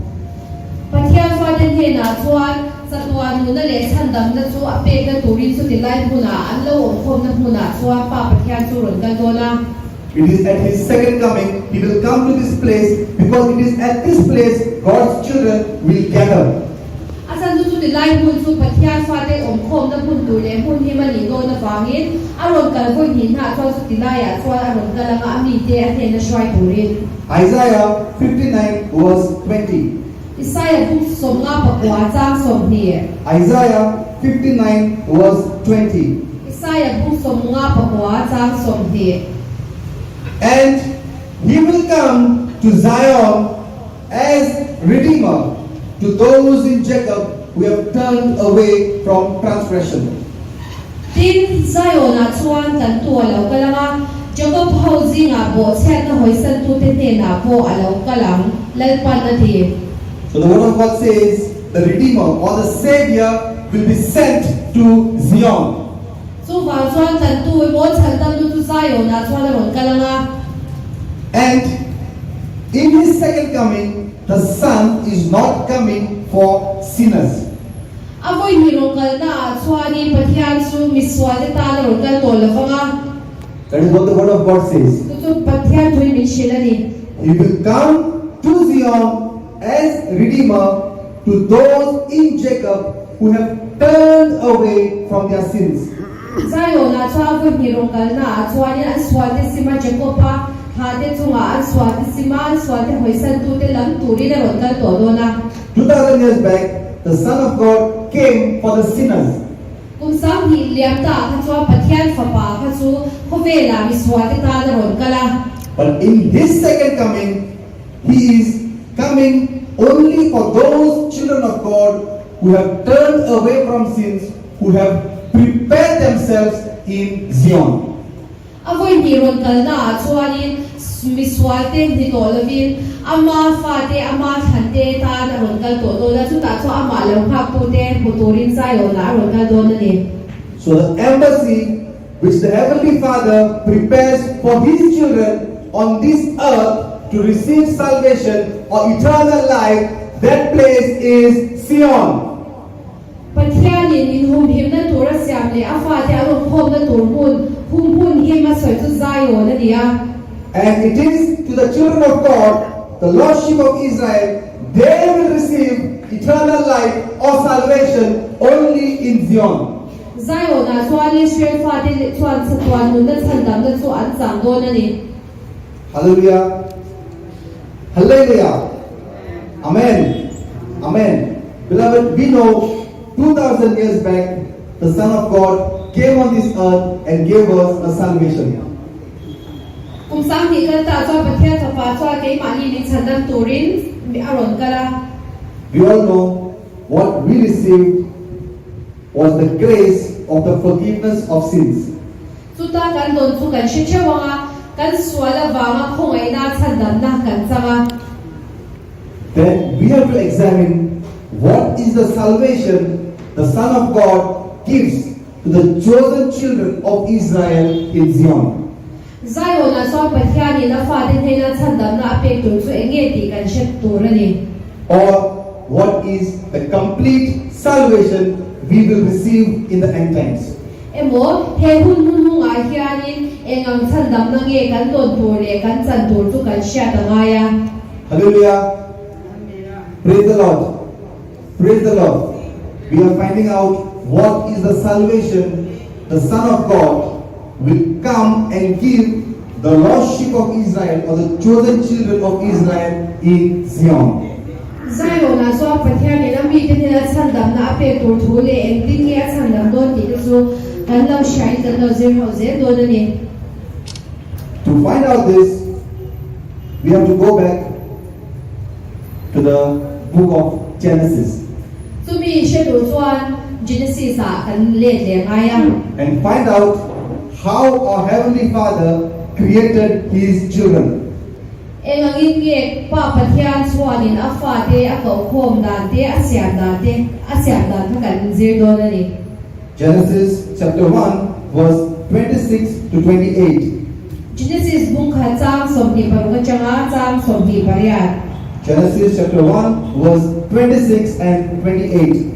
Pathian fate hnenah chuan chatuan nuna leh chhandamna chu a pekna turin chuti lai hmunah an lo awm khawmna hmunah chuan Pa Pathian chu rawn kal dawn a. It is at his second coming he will come to this place because it is at this place God's children will gather. A chan chu chuti lai hmun chu Pathian fate awm khawmna hmun tur leh hmun him a nih dawn avangin a rawn kal vawi hnih hnah chuan chuti laiah chuan a rawn kal anga a mite a hnena hruai turin. Isaiah 59 verse 20. Isaia buk 59 chang 20. Isaiah 59 verse 20. Isaia buk 59 chang 20. And he will come to Zion as Redeemer to those in Jacob who have turned away from transgression. Tin Zionah chuan tlantu a lo kal ang a, Jakob ho zingah bawhchhiatna hawisantute hnenah pawh a lo kal ang, Lalpan a ti. So the word of God says the Redeemer or the Savior will be sent to Zion. Chuvang chuan tlantu emaw chhandamtu chu Zionah chuan a rawn kal ang a. And in his second coming, the Son is not coming for sinners. A vawi hnih rawn kalnaah chuanin Pathian chu misualte tan a rawn kal tawh lo vang a. That is what the word of God says. Chu chu Pathian thuin min hrilh a ni. He will come to Zion as Redeemer to those in Jacob who have turned away from their sins. Zionah chuan a vawi hnih rawn kalnaah chuanin an sualte sima Jakob-a thlahte chungah an sualte sima an sualte hawisantute lam turin a rawn kal tawh dawn a. 2000 years back, the Son of God came for the sinners. Kum 2000 liam ta kha chuan Pathian fapa kha chu khawvelah misualte tan a rawn kal a. But in his second coming, he is coming only for those children of God who have turned away from sins, who have prepared themselves in Zion. A vawi hnih rawn kalnaah chuanin misualte ni tawh lovin ama fate ama thlante tan a rawn kal tawh dawn a, chutah chuan amah lo nghaktute hmu turin Zionah a rawn kal dawn a ni. So the embassy which the Heavenly Father prepares for His children on this earth to receive salvation or eternal life, that place is Zion. Pathianin inhumhimna tur a siam leh a fate an awm khawmna tur hmun hum hun him a sawi chu Zion a ni a. And it is to the children of God, the lost sheep of Israel, they will receive eternal life or salvation only in Zion. Zionah chuan Israel fate chuan chatuan nunna chhandamna chu an chang dawn a ni. Hallelujah. Hallelujah. Amen. Amen. Beloved, we know 2000 years back, the Son of God came on this earth and gave us a salvation. Kum 2000 kal ta chuan Pathian fapa chuan keimahni min chhandam turin a rawn kal a. We all know what we received was the grace of the forgiveness of sins. Chuta kan dawn chu kan hre theuh anga kan sual avanga khawngaihna chhandamna kan chang a. Then we have to examine what is the salvation the Son of God gives to the chosen children of Israel in Zion. Zionah chuan Pathianin a fate hnena chhandamna a pek tur chu enge tih kan hre tur a ni. Or what is the complete salvation we will receive in the end times. Emaw he hun hnuhnungah hianin engang chhandamna nge kan dawn tur leh kan chan tur chu kan hriat a ngai a. Hallelujah. Praise the Lord. Praise the Lord. We are finding out what is the salvation the Son of God will come and give the lost sheep of Israel or the chosen children of Israel in Zion. Zionah chuan Pathianin a mite hnena chhandamna a pek tur thu leh engtin nge a chhandam dawn tih te chu kan lo hriain kan lo zir ho zel dawn a ni. To find out this, we have to go back to the book of Genesis Chumi hre tur chuan Genesis ah kan let leh ngai a. And find out how our Heavenly Father created His children. Eng angin nge Pa Pathian chuanin a fate a kohkhawm dan te, a siam dan te, a siam dan kha kan zir dawn a ni. Genesis chapter 1 verse 26 to 28. Genesis bung khat chang 26 atanga chang 28. Genesis chapter 1 verse 26 and 28.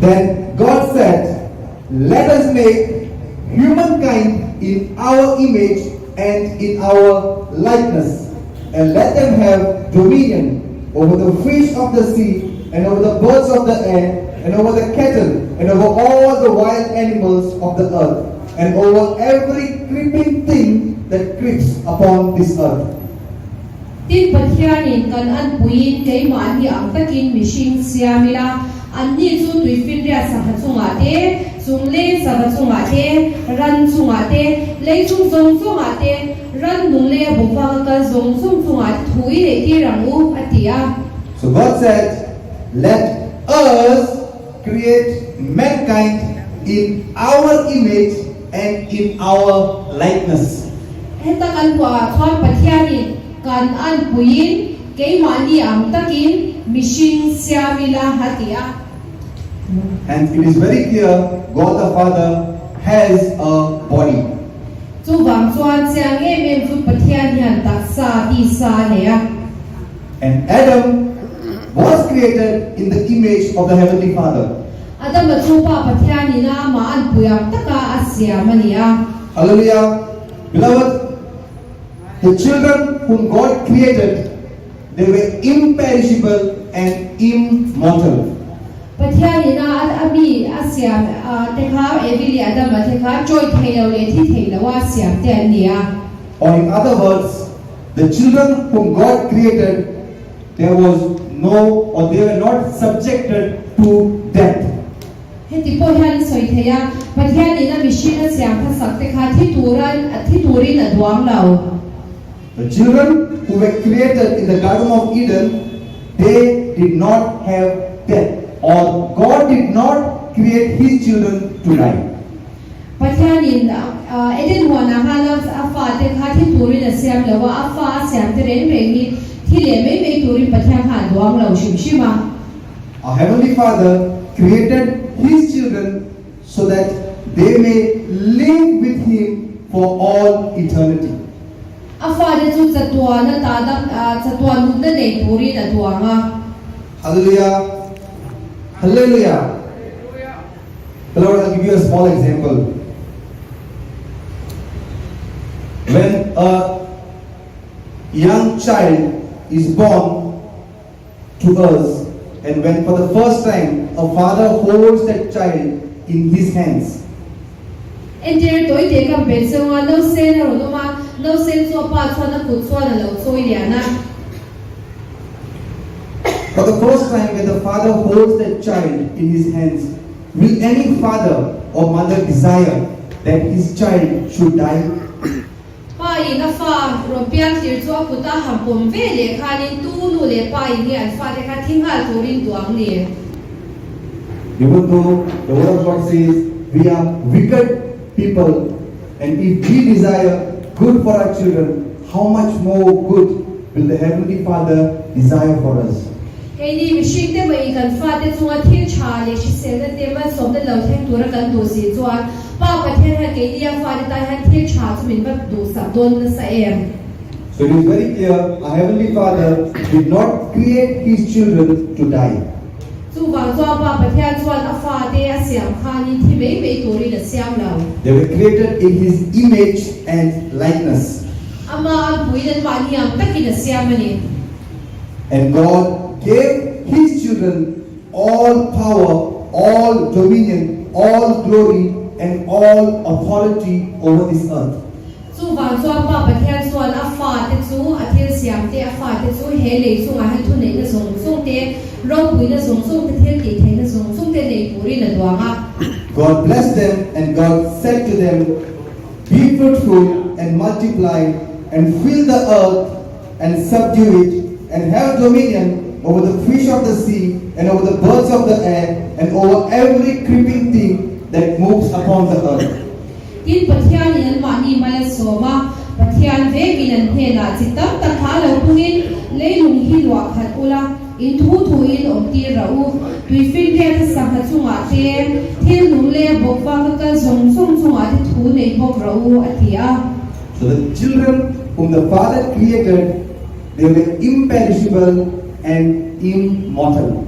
Then God said, Let us make humankind in our image and in our likeness, and let them have dominion over the fish of the sea, and over the birds of the air, and over the cattle, and over all the wild animals of the earth, and over every creeping thing that creeps upon this earth. Tin, Pathianin kan anpuiin keimahni ang takin mihring siam ila, anni chu tuifinriat sangha chungah te, chungleng sava chungah te, ran chungah te, lei chung zawng zawngah te, ran nung lei a bawkvanga kal zawng zawng chungah te thu i neih tir ang u, a ti a. So God said, Let us create mankind in our image and in our likeness. Heta kan hmuhah chuan Pathianin kan anpuiin keimahni ang takin mihring siam ila a ti a. And it is very clear God the Father has a body. Chuvang chuan chiang em em chu Pathian hian taksa, tisa a nei a. And Adam was created in the image of the Heavenly Father. Adama chu Pa Pathianin a amah anpui ang taka a siam a ni a. Hallelujah. Beloved, the children whom God created, they were imperishable and immortal. Pathianin a a mi a siam te kha Evi leh Adama te kha chawi thei lo leh thi thei lo a siam te an ni a. Or in other words, the children whom God created, there was no or they were not subjected to death. Heti pawh hian sawi thei a, Pathianin a mihring a siam hmasak te kha thi turan thi turin a duang lo. The children who were created in the Garden of Eden, they did not have death, or God did not create His children to die. Pathianin Eden huanah khan a fate kha thi turin a siam lo a, a fa a siam te reng reng hi thi leh mai mai turin Pathian kha a duang lo hrim hrim a. Our Heavenly Father created His children so that they may live with Him for all eternity. A fate chu chatuan ata dam chatuan nunna nei turin a duang a. Hallelujah. Hallelujah. Beloved, I'll give you a small example. When a young child is born to us, and when for the first time a father holds that child in his hands, Entir tawi te kan pe chunga nausen a rawn awm a, nausen chu a pa chuan a kut chuan a lo chawi lian a. For the first time when the father holds that child in his hands, will any father or mother desire that his child should die? Pa in a fa rawn piang tir chu a kut a han pawm ve leh khanin tu nu leh pa in nge an fate kha thi nghal turin duang ni? Even though the word of God says we are wicked people, and if we desire good for our children, how much more good will the Heavenly Father desire for us? Keini mihring te mah in kan fate chunga thil tha leh hriselna te malsawmna lo thleng tura kan duh si chuan Pa Pathian hian keini a fate tan hian thil tha chu min va duhsak dawn nasa em? So it is very clear our Heavenly Father did not create His children to die. Chuvang chuan Pa Pathian chuan a fate a siam khanin thi mai mai turin a siam lo. They were created in His image and likeness. Ama anpuiin an mahni ang takin a siam a ni. And God gave His children all power, all dominion, all glory, and all authority over this earth. Chuvang chuan Pa Pathian chuan a fate chu a thil siam te, a fate chu he lei chungah hian thuneihna zawng zawng te, ropuina zawng zawng te, thil tih theihna zawng zawng te nei turin a duang a. God blessed them and God said to them, Be fruitful and multiply and fill the earth and subdue it and have dominion over the fish of the sea and over the birds of the air and over every creeping thing that moves upon the earth. Tin, Pathianin anmahni mal a sawm a, Pathian vekin an hnenah chi tam tak kha lo pungin leilung hi luah khat ula, in thu thuin awm tir rah u. Tuifinriat a sangha chungah te, thil nung leh bawkva ka kal zawng zawng chungah te thu nei bawk rah u, a ti a. So the children whom the Father created, they were imperishable and immortal.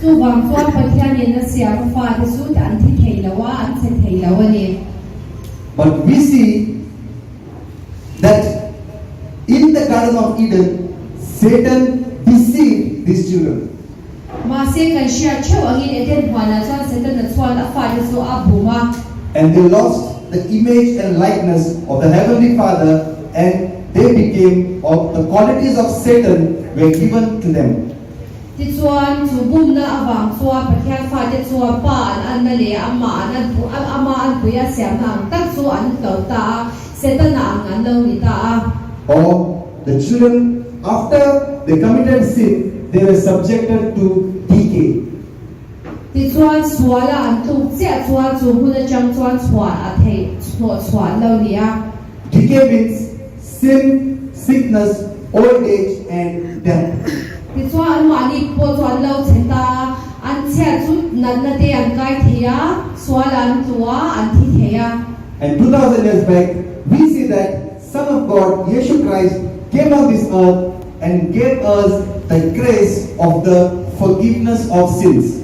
Chuvang chuan Pathianin a siam a fate chu an thi thei lo a, an chhe thei lo a ni. But we see that in the Garden of Eden, Satan deceived these children. Mahse, kan hriat theuh angin Eden huanah chuan Setana chuan a fate chu a bum a. And they lost the image and likeness of the Heavenly Father and they became, or the qualities of Satan were given to them. Tichuan, chu bumna avang chuan Pathian fate chuan Pa an anna leh Amah an an Ama an pui a siamna ang tak chu an hlo ta a, Setana ang an lo ni ta a. Or the children after they committed sin, they were subjected to decay. Tichuan, suala an tluk chiah chuan chu hmun atang chuan chhuah a theih hnawh chhuah an lo ni a. Decay means sin, sickness, old age and death. Tichuan anmahni pawh chu an lo chhe ta a, an chhiat chu natna te an kai thei a, sual an tlu a, an thi thei a. And 2000 years back, we see that Son of God, Yeshu Christ, came on this earth and gave us the grace of the forgiveness of sins.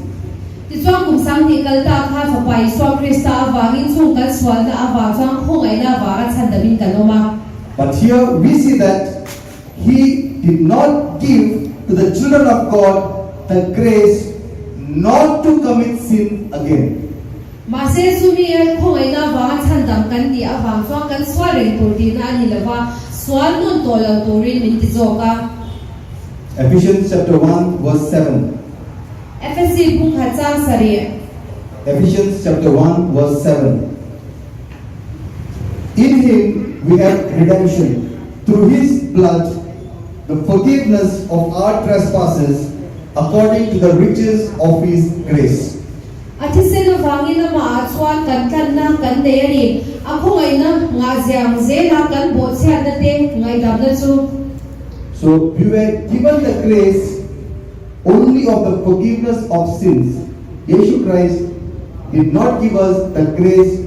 Tichuan kum 2000 kal ta khan Fapa Isua Krista avangin chung kan sualna avang chuan khawngaihna avanga chhandamin kan awm a. But here we see that he did not give to the children of God the grace not to commit sin again. Mahse chumi a khawngaihna avanga chhandam kan nih avang chuan kan sual reng tur tihna a ni lova, sual nawn tawh lo turin min ti zawk a. Ephesians chapter 1 verse 7. Efesi bung khat chang sarih. Ephesians chapter 1 verse 7. In him we have redemption through his blood, the forgiveness of our trespasses according to the riches of his grace. A thisen avangin amahah chuan kan tlanna kan nei a ni. A khawngaihna ngah ziang zela kan bawhchhiatna te ngaihdamna chu. So we were given the grace only of the forgiveness of sins. Yeshu Christ did not give us the grace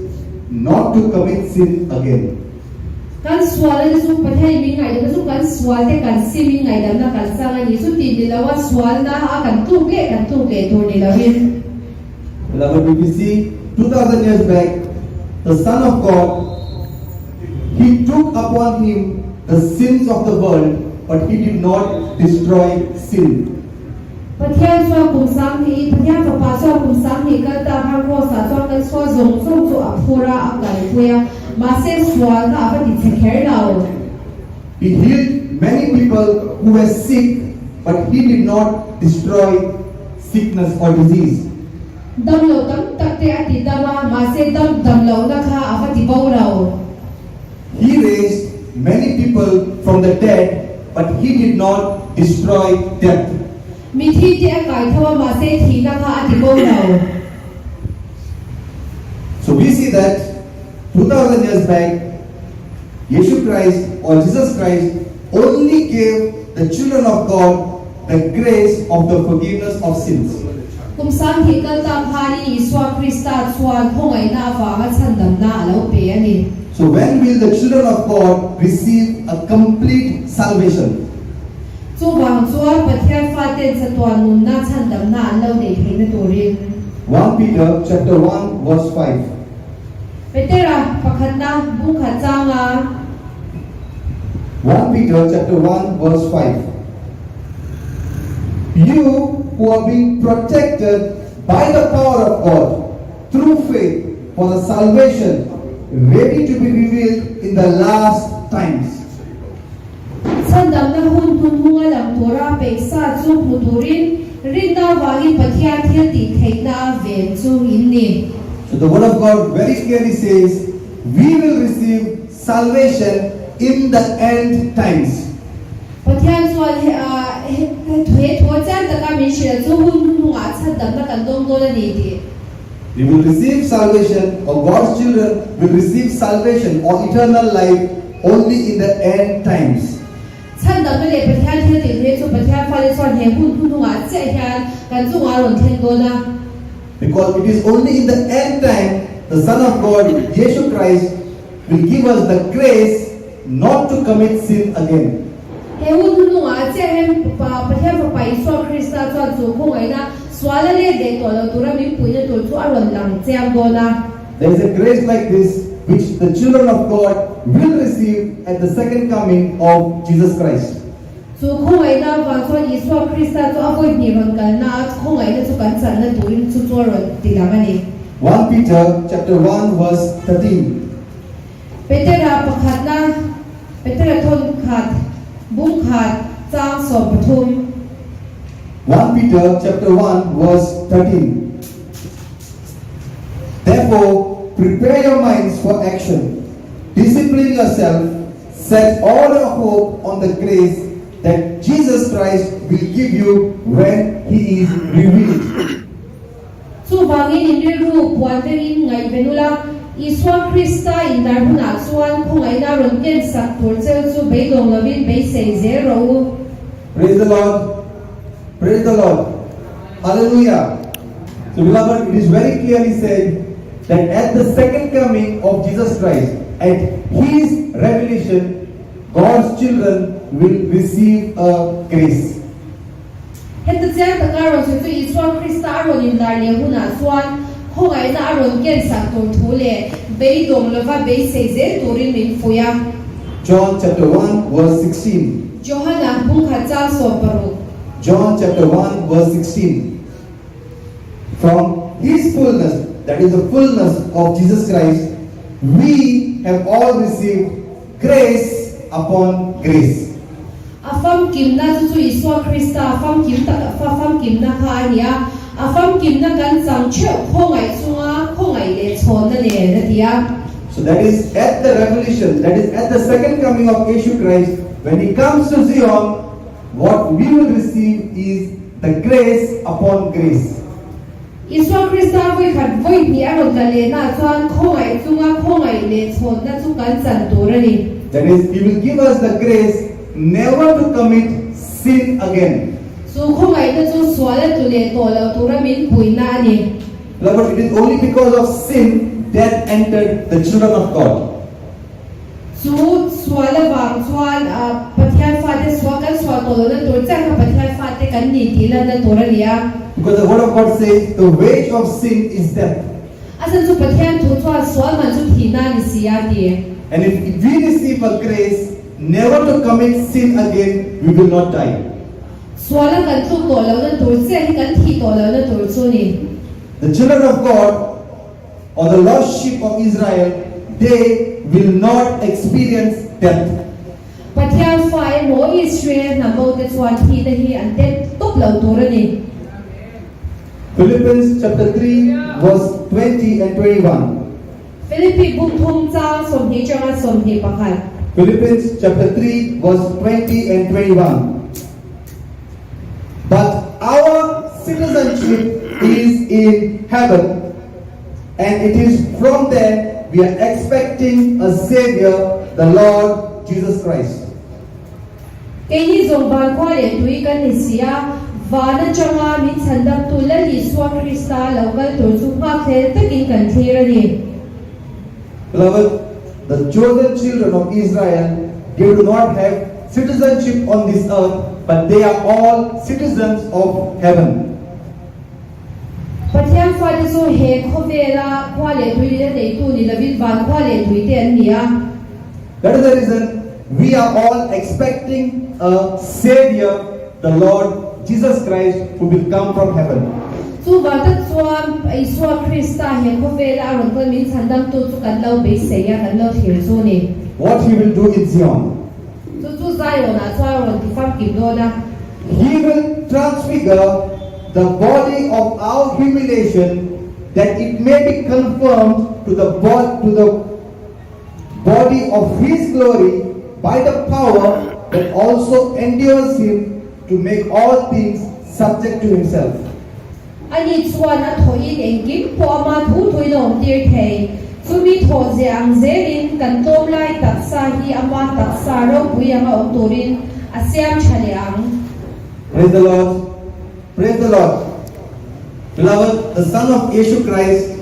not to commit sin again. Kan sual a ni chu Pathian min ngaihdamna chu kan sual te kan sim in ngaihdamna kan chang a ni. Chuti ni lo a sualna a kan tluk leh kan tluk leh tur ni lo in. Beloved, we see 2000 years back, the Son of God, He took upon Him the sins of the world, but He did not destroy sin. Pathian chuan kum 2000, Pathian Fapa chuan kum 2000 kal ta khan Kraws ah chuan kan sual zawng zawng chu a phur a, a kalpui a, mahse sual kha a va ti chhe kher lo. He healed many people who were sick, but He did not destroy sickness or disease. Dam lo tam tak te a ti dam a, mahse dam dam lohna kha a va ti bo lo. He raised many people from the dead, but He did not destroy death. Mithi te a kai tho a, mahse thihna kha a ti bo lo. So we see that 2000 years back, Yeshu Christ or Jesus Christ only gave the children of God the grace of the forgiveness of sins. Kum 2000 kal ta khanin Isua Krista chuan khawngaihna avanga chhandamna a lo pe a ni. So when will the children of God receive a complete salvation? Chuvang chuan Pathian faten chatuan nunna chhandamna an lo nei theihna turin. 1 Peter chapter 1 verse 5. Petera pakhatna bung khat changa. 1 Peter chapter 1 verse 5. You who are being protected by the power of God through faith for the salvation ready to be revealed in the last times. Chhandamna hun hnuhnunga lang tura peihsa chu hmu turin rinna avangin Pathian thil tih theihna ven chu in ni. So the word of God very clearly says we will receive salvation in the end times. Pathian chuan he he he thu a chiang taka min hrilh chu hun hnuhnungah chhandamna kan dawng dawn a ni tih. We will receive salvation or God's children will receive salvation or eternal life only in the end times. Chhandamna leh Pathian thil tih theih chu Pathian fate chuan he hun hnuhnungah chiah hian kan chungah a rawn thleng dawn a. Because it is only in the end time the Son of God, Jesu Christ, will give us the grace not to commit sin again. He hun hnuhnungah chiah hian Pathian Fapa Isua Krista chuan chu khawngaihna sual a let leh tawh lo tura min puihna tur chu a rawn lang chiang dawn a. There is a grace like this which the children of God will receive at the second coming of Jesus Christ. Chu khawngaihna avang chuan Isua Krista chu a vawi hnih rawn kalna a, khawngaihna chu kan channa turin chu chu a rawn ti lang a ni. 1 Peter chapter 1 verse 13. Petera pakhatna, Petera thawn khat, bung khat, chang 13. 1 Peter chapter 1 verse 13. Therefore, prepare your minds for action. Discipline yourself. Set all your hope on the grace that Jesus Christ will give you when he is revealed. Chuvangin in rilru puan vengin ngaihven ula, Isua Krista inlar hunah chuan khawngaihna rawn ken sak tur cheu chu beidawng lovin beisei zel rawh u. Praise the Lord. Praise the Lord. Hallelujah. So beloved, it is very clearly said that at the second coming of Jesus Christ, at his revelation, God's children will receive a grace. Heta chiang taka rawn sawi chu Isua Krista a rawn inlar leh hunah chuan khawngaihna a rawn ken sak tur thu leh beidawng lova beisei zel turin min fuih a. John chapter 1 verse 16. Johana bung khat chang 16. John chapter 1 verse 16. From his fullness, that is the fullness of Jesus Christ, we have all received grace upon grace. A famkimna chu chu Isua Krista famkim tak fa famkimna kha a ni a, a famkimna kan chang theuh khawngaih chunga khawngaih leh chhawnna nen a ti a. So that is at the revelation, that is at the second coming of Yeshua Christ, when he comes to Zion, what we will receive is the grace upon grace. Isua Krista vawi khat vawi hnih a rawn kal lehnaah chuan khawngaih chunga khawngaih leh chhawnna chu kan chan tur a ni. That is, he will give us the grace never to commit sin again. Chu khawngaihna chu sual a tlu leh tawh loh tura min puihna a ni. Beloved, it is only because of sin death entered the children of God. Chu sual avang chuan Pathian fate sual kan sual tawh lohna tur chiah kha Pathian fate kan ni tih lanna tur a ni a. Because the word of God says the wage of sin is death. A chhan chu Pathian thu chuan sual man chu thihna a ni si a ti. And if we receive a grace never to commit sin again, we will not die. Sual a kan tluk tawh lohna tur chiah hi kan thih tawh lohna tur chu a ni. The children of God or the lost sheep of Israel, they will not experience death. Pathian fa emaw Israel hnam bo te chuan thihna hi an tel tawp lo tur a ni. Philippians chapter 3 verse 20 and 21. Philippi bung thum chang 20 atanga 21. Philippians chapter 3 verse 20 and 21. But our citizenship is in heaven, and it is from there we are expecting a Savior, the Lord Jesus Christ. Keini zawng van khua leh tui kan ni si a, van atanga min chhandamtu Lal Isua Krista lo kal tur chu nghakhlel takin kan thlir a ni. Beloved, the chosen children of Israel, they do not have citizenship on this earth, but they are all citizens of heaven. Pathian fate chu he khawvela khua leh tui leh neitu ni lovin van khua leh tui te an ni a. That is the reason we are all expecting a Savior, the Lord Jesus Christ, who will come from heaven. Chu van tak chuan Isua Krista he khawvela a rawn kal min chhandamtu chu kan lo beisei a, kan lo thlir chu ni. What he will do in Zion? Chu chu Zionah chuan rawn ti famkim dawn a. He will transfigure the body of our humiliation that it may be conformed to the body of his glory by the power that also endures him to make all things subject to himself. Ani chuan a thawhin engkim pawh ama thu thuin a awmtir thei. Chumi thawh ze ang zelin kan tlawm lai taksa hi ama taksa ropui anga awm turin a siam tha leh ang. Praise the Lord. Praise the Lord. Beloved, the Son of Yeshu Christ,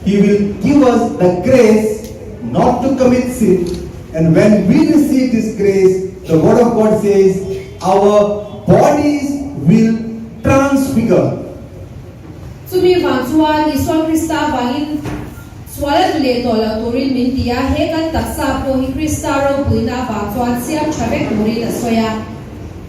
He will give us the grace not to commit sin. And when we receive this grace, the Word of God says, our bodies will transfigure. Chumi vang chuan Isua Krista avangin sual a tlu leh tawh loh turin min ti a, he kan taksa pawh hi Krista ropuina avang chuan siam tha vek turin a sawi a.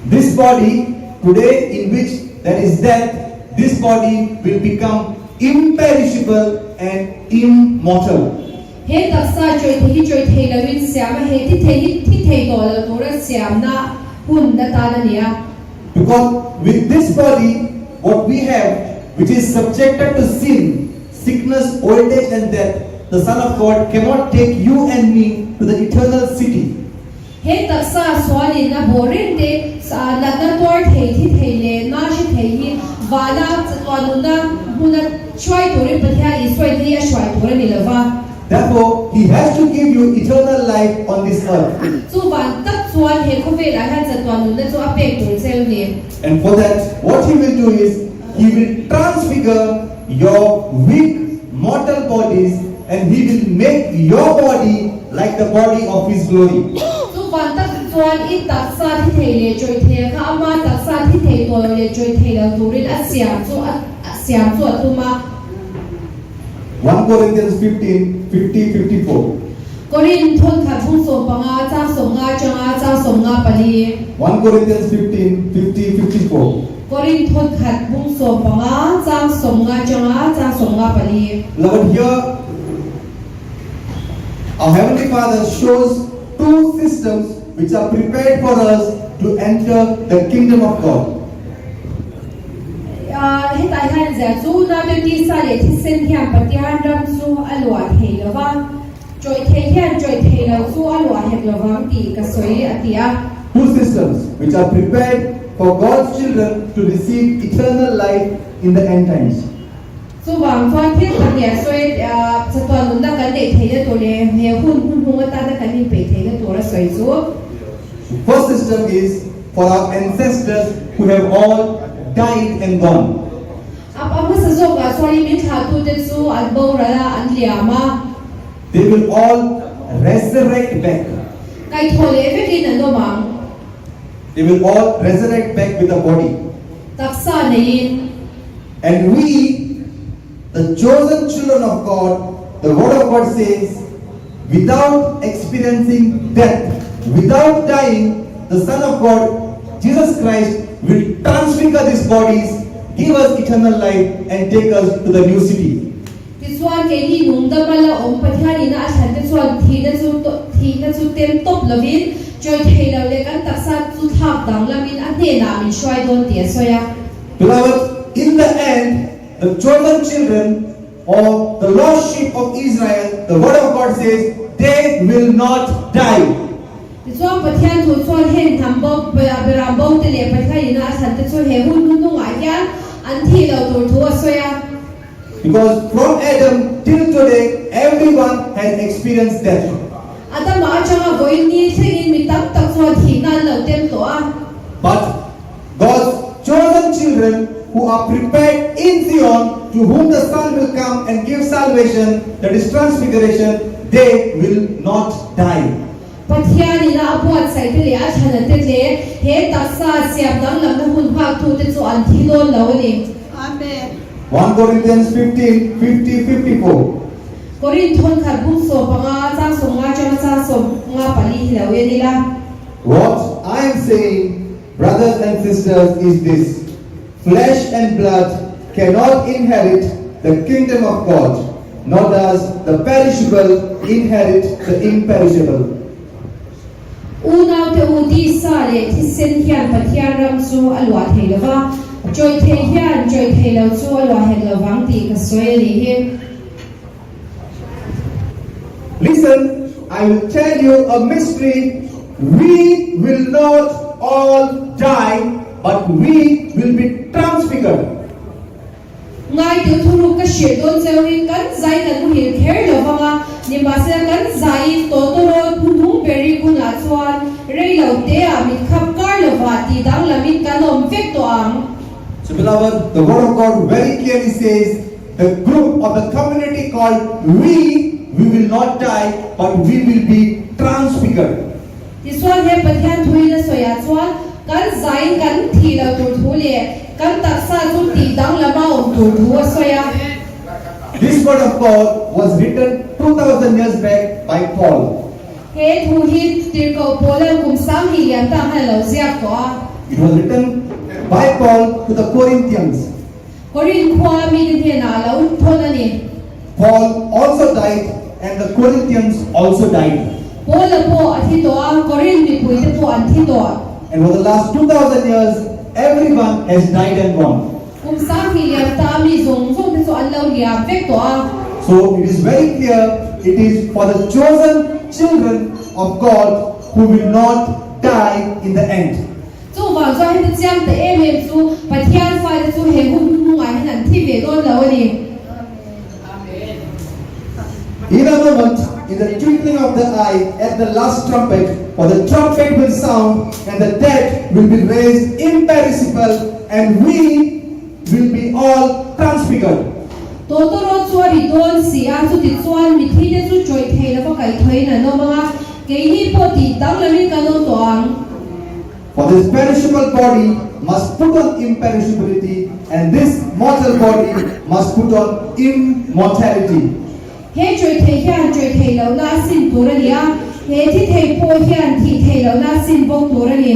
This body today in which there is death, this body will become imperishable and immortal. He taksa chawih thei hi chawih thei loin siam a, he thi thei hi thi thei tawh lo tura siamna hun atan a ni a. Because with this body, what we have, which is subjected to sin, sickness, old age and death, the Son of God cannot take you and me to the eternal city. He taksa sualin a bawh reng te, natna tuar thei, thi thei leh na hre thei hi vana chatuanuna hmuna hruai turin Pathian Isuain hi a hruai tur a ni lo va. Therefore, He has to give you eternal life on this earth. Chuvan tak chuan he khawvelah hian chatuanuna chu a pek tur cheu ni. And for that, what He will do is, He will transfigure your weak mortal bodies and He will make your body like the body of His glory. Chuvan tak chuan i taksa thi thei leh chawih thei kha ama taksa thi thei tawh lo leh chawih thei lo turin a siam chu a siam chu a tum a. 1 Corinthians 15 50 54. Korin thon khat bung 15 chang 50 changa chang 54. 1 Corinthians 15 50 54. Korin thon khat bung 15 chang 50 changa chang 54. Beloved, here our Heavenly Father shows two systems which are prepared for us to enter the kingdom of God. Hetah hian zia chu na te ti sa leh thisen hian Pathian ram chu a luah thei lova, chawih thei hian chawih thei lo chu a luah hek lovang tih ka sawi a ti a. Two systems which are prepared for God's children to receive eternal life in the end times. Chuwang chuan thil pahnih a sawi chatuan nunna kan neih theihna tur leh he hun hun hnung atana kan inpeih theihna tur a sawi chu. The first system is for our ancestors who have all died and gone. A hmasa zawkah chuan min thlah tu te chu an boral a an liam a. They will all resurrect back. Kai tho leh vekin an awm ang. They will all resurrect back with a body. Taksa neiin. And we, the chosen children of God, the Word of God says, without experiencing death, without dying, the Son of God, Jesus Christ, will transfigure these bodies, give us eternal life, and take us to the new city. Tichuan keini nungdama la awm Pathianina a thlan te chuan thihna chu tem tawp lovin chawih thei lo leh kan taksa chu thlak dang lamin a hnenah min hruai dawn tih a sawi a. Beloved, in the end, the chosen children or the lost sheep of Israel, the Word of God says, they will not die. Tichuan Pathian thu chuan heng hnam bo beram bo te leh Pathianina a thlan te chu he hun hun hnungah hian an thi lo tur thu a sawi a. Because from Adam till today, everyone has experienced death. Adama atanga vawiin ni thlengin mi tam tak chuan thihna an lo tem tawh a. But God's chosen children who are prepared in Zion, to whom the Son will come and give salvation, that is transfiguration, they will not die. Pathianina a buatsaih te leh a thlana te leh he taksa siam danglamna hun nghak tu te chu an thi dawn lo a ni. Amen. 1 Corinthians 15 50 54. Korin thon khat bung 15 chang 50 changa chang 54 hi lo en ila. What I am saying, brothers and sisters, is this: flesh and blood cannot inherit the kingdom of God, nor does the perishable inherit the imperishable. Unau te u tisa leh thisen hian Pathian ram chu a luah thei lova, chawih thei hian chawih thei lo chu a luah hek lovang tih ka sawi a ni hi. Listen, I will tell you a mystery. We will not all die, but we will be transfigured. Ngaiteu thuruk ka hrilh dawn cheuhin kan zai kan muhil kher lo vang a, nimahsela kan zaiin tawtawrawl hnuhnung berik hunah chuan rei lo teah mit khap kar lovah tih danglamin kan awm vek tawh ang. So beloved, the word of God very clearly says the group or the community called we, we will not die but we will be transfigured. Tichuan he Pathian thuin a sawiah chuan kan zaiin kan thih loh tur thu leh kan taksa chu tih danglam a awm tur thu a sawi a. This word of God was written 2000 years back by Paul. He thu hi Tirhkoh Paula'n kum 2000 lian ta khan a lo ziak tawh a. It was written by Paul to the Corinthians. Korinth khua mite hnenah a lo thawn a ni. Paul also died and the Corinthians also died. Paula pawh a thi tawh a, Korinth mipuite pawh an thi tawh. And for the last 2000 years everyone has died and gone. Kum 2000 liam ta a mi zawng zawng te chu an lo liam vek tawh a. So it is very clear it is for the chosen children of God who will not die in the end. Chuvang chuan heti chiang ta em em chu Pathian fate chu he hun hnungah hian an thi ve dawn lo a ni. In a moment, in the twinkling of the eye, at the last trumpet, for the trumpet will sound, and the dead will be raised imperishable, and we will be all transfigured. Tawtawrawt chu a ri dawn si a, chuti chuan mithite chu chawih thei lova kaihthawhin an awm ang a, keini pawh tih danglamin kan awm tawh ang. For this perishable body must put on imperishability, and this mortal body must put on immortality. He chawih thei hian chawih thei lohna a sin tur a ni a, he thi thei pawh hian thih thei lohna a sin bawk tur a ni.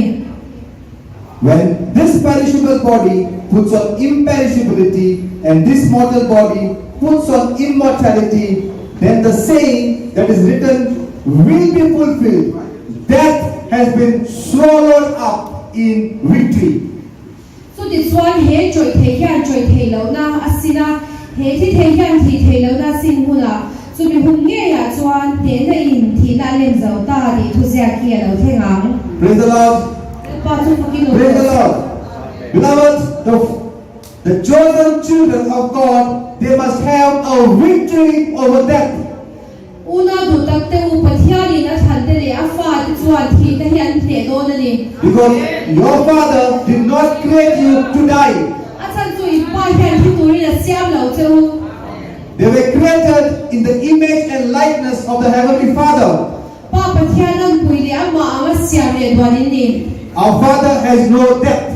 When this perishable body puts on imperishability and this mortal body puts on immortality, then the saying that is written will be fulfilled, Death has been swallowed up in victory. Chutichuan he chawih thei hian chawih thei lohna a sin a, he thi thei hian thih thei lohna a sin hunah chumi hun ngeiah chuan hnehna in thihna a lem zo ta tih thuziak hi a lo thleng ang. Praise the Lord. Lalpa chu fakin awm Praise the rawh se. Lord. Beloved, the, the chosen children of God, they must have a victory over death. Unau duh tak te u, Pathianin a thlan te leh a fa te chuan thihna hi an hneh dawn a ni. Because your father did not create you to die. A chhan chu in pa hian thi turin a siam lo che u. They were created in the image and likeness of the heavenly Father. Pa Pathian anpui leh amah anga siam leh duan in ni. Our Father has no death.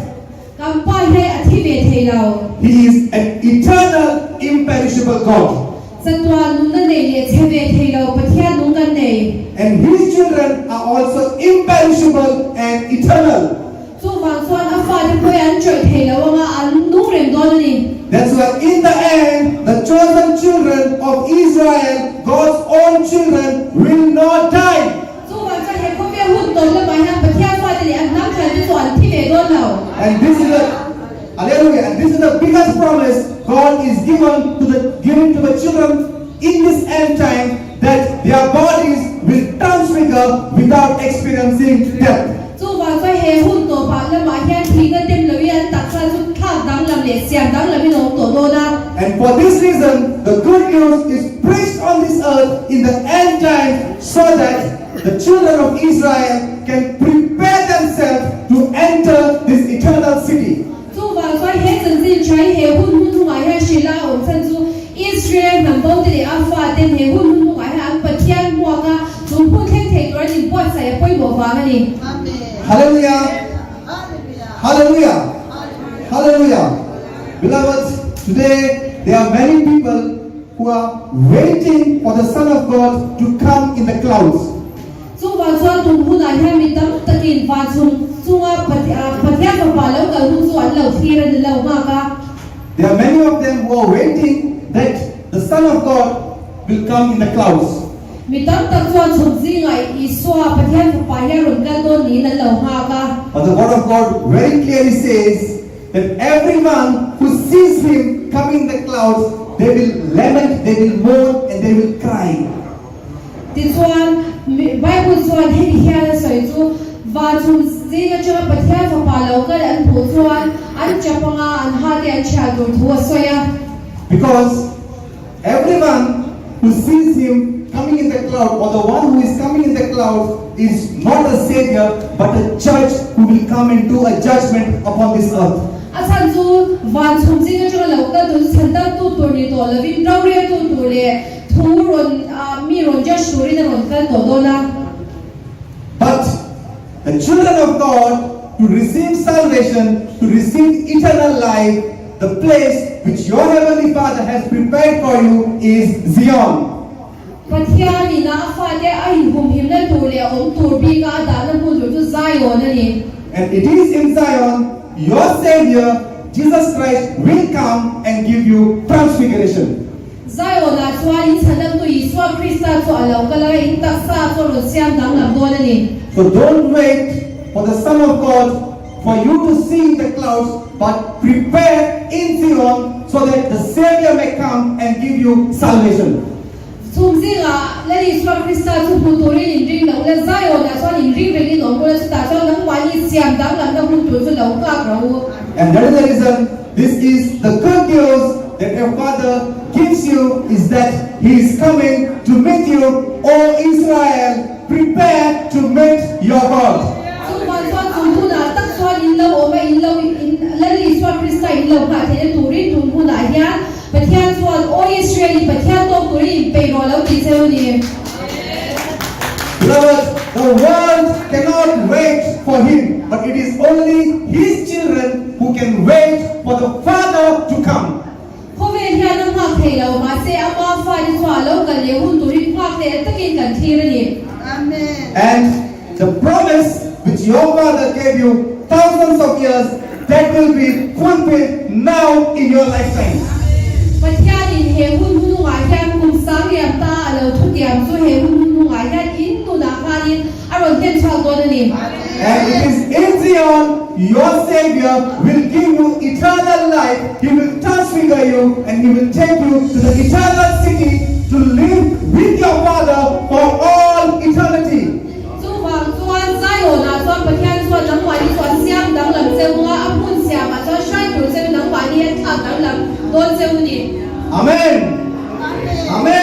Kan Pa hian a thi ve thei lo. He is an eternal, imperishable God. Chatuan nunna nei leh chhe ve thei lo Pathian nung kan nei. And His children are also imperishable and eternal. Chuvang chuan a fate pawh hi an chawih thei lo anga an nung reng dawn a ni. That's why in the end the chosen children of Israel, God's own children, will not die. Chuvang chuan he khawvel hun tawn lamah hian Pathian fate leh a hnam hran te chu an thi ve dawn lo. And this is the Hallelujah and this is the biggest promise God is given to the giving to the children in this end time that their bodies will transfigure without experiencing death. Chuvang chuan he hun tawpah lamah hian thihna tem loin an taksa chu thlak danglam leh siam danglamin a awm tawh dawn a. And for this reason the good news is preached on this earth in the end time so that the children of Israel can prepare themselves to enter this eternal city. Chuvang chuan he chanchin tha hi he hun hun hnungah hian hrilh a awm chhan chu Israel hnam bo te leh a fa ten he hun hun hnungah hian an Pathian hmuak a, chu hmun thleng thei tur an inbuatsaih a pawimawh vang a ni. Hallelujah! Hallelujah! Hallelujah! Beloved, today there are many people who are waiting for the Son of God to come in the clouds. Chuvang chuan tun hunah hian mi tam takin van chung chunga Pathian Fapa lo kal hun chu an lo thlir a ni lo nghak a. There are many of them who are waiting that the Son of God will come in the clouds. Mi tam tak chuan chhuk zingah Isua, Pathian Fapa hian rawn kal dawn niin an lo nghak a. But the Word of God very clearly says that everyone who sees him coming in the clouds, they will lament, they will mourn and they will cry. Tichuan, Bible chuan heti hian a sawi chu, Van chung zing atanga Pathian Fapa lo kal an hmuh chuan an chap anga an hate an chhiat tur thu a sawi a. Because everyone who sees him coming in the cloud or the one who is coming in the cloud is not a savior but a judge who will come and do a judgment upon this earth. A chhan chu van chhum zing atanga lo kal tur chu chhandamtu tur ni tawh lovin roreltu tur leh thu rawn mi rawn judge turin a rawn kal tawh dawn a. But the children of God to receive salvation, to receive eternal life, the place which your heavenly Father has prepared for you is Zion. Pathian ina a fate a inhumhimna tur leh awm tur bika a dahna hmun tur chu Zion a ni. And it is in Zion your Saviour Jesus Christ will come and give you transfiguration. Zion ah chuan in chhanamtu Isua Krista chu a lo kal a, in taksa chu a rawn siam danglam dawn a ni. So don't wait for the Son of God for you to see in the clouds but prepare in Zion so that the Saviour may come and give you salvation. Chhum zingah Lal Isua Krista chu hmu turin in ring lo la, Zion ah chuan in ring rengin awm ula, chutah chuan nangmahni siam danglamna hun tur chu lo kak rawh u. And that is the reason this is the good news that your father gives you is that he is coming to meet you, O Israel, prepare to meet your God. Chuvang chuan chu hunah tak chuan in lo awm a, in lo in Lal Isua Krista in lo nghah theihna turin tun hunah hian Pathian chuan, Aw Israel, i Pathian tawk turin in peih rawh lo tih cheu a ni. Beloved, the world cannot wait for him, but it is only his children who can wait for the Father to come. Khawvel hian a nghak thei lo, mahse ama fate chuan a lo kal leh hun turin nghak leh takin kan thlir a ni. And the promise which your father gave you thousands of years, that will be fulfilled now in your lifetime. Pathianin he hun hunungah hian kum sang liam ta a lo thutiam chu he hun hunungah hian in nunah khanin a rawn hnem chhuak dawn a ni. And it is in Zion your Savior will give you eternal life, He will transfigure you and He will take you to the eternal city to live with your Father for all eternity. Chuvang chuan Zion-ah chuan Pathian chuan nangmahni chu a siam danglam cheu anga, a hmun siamah chuan hrai tur cheu nangmahni a thlak danglam dawn cheu a ni. Amen. Amen.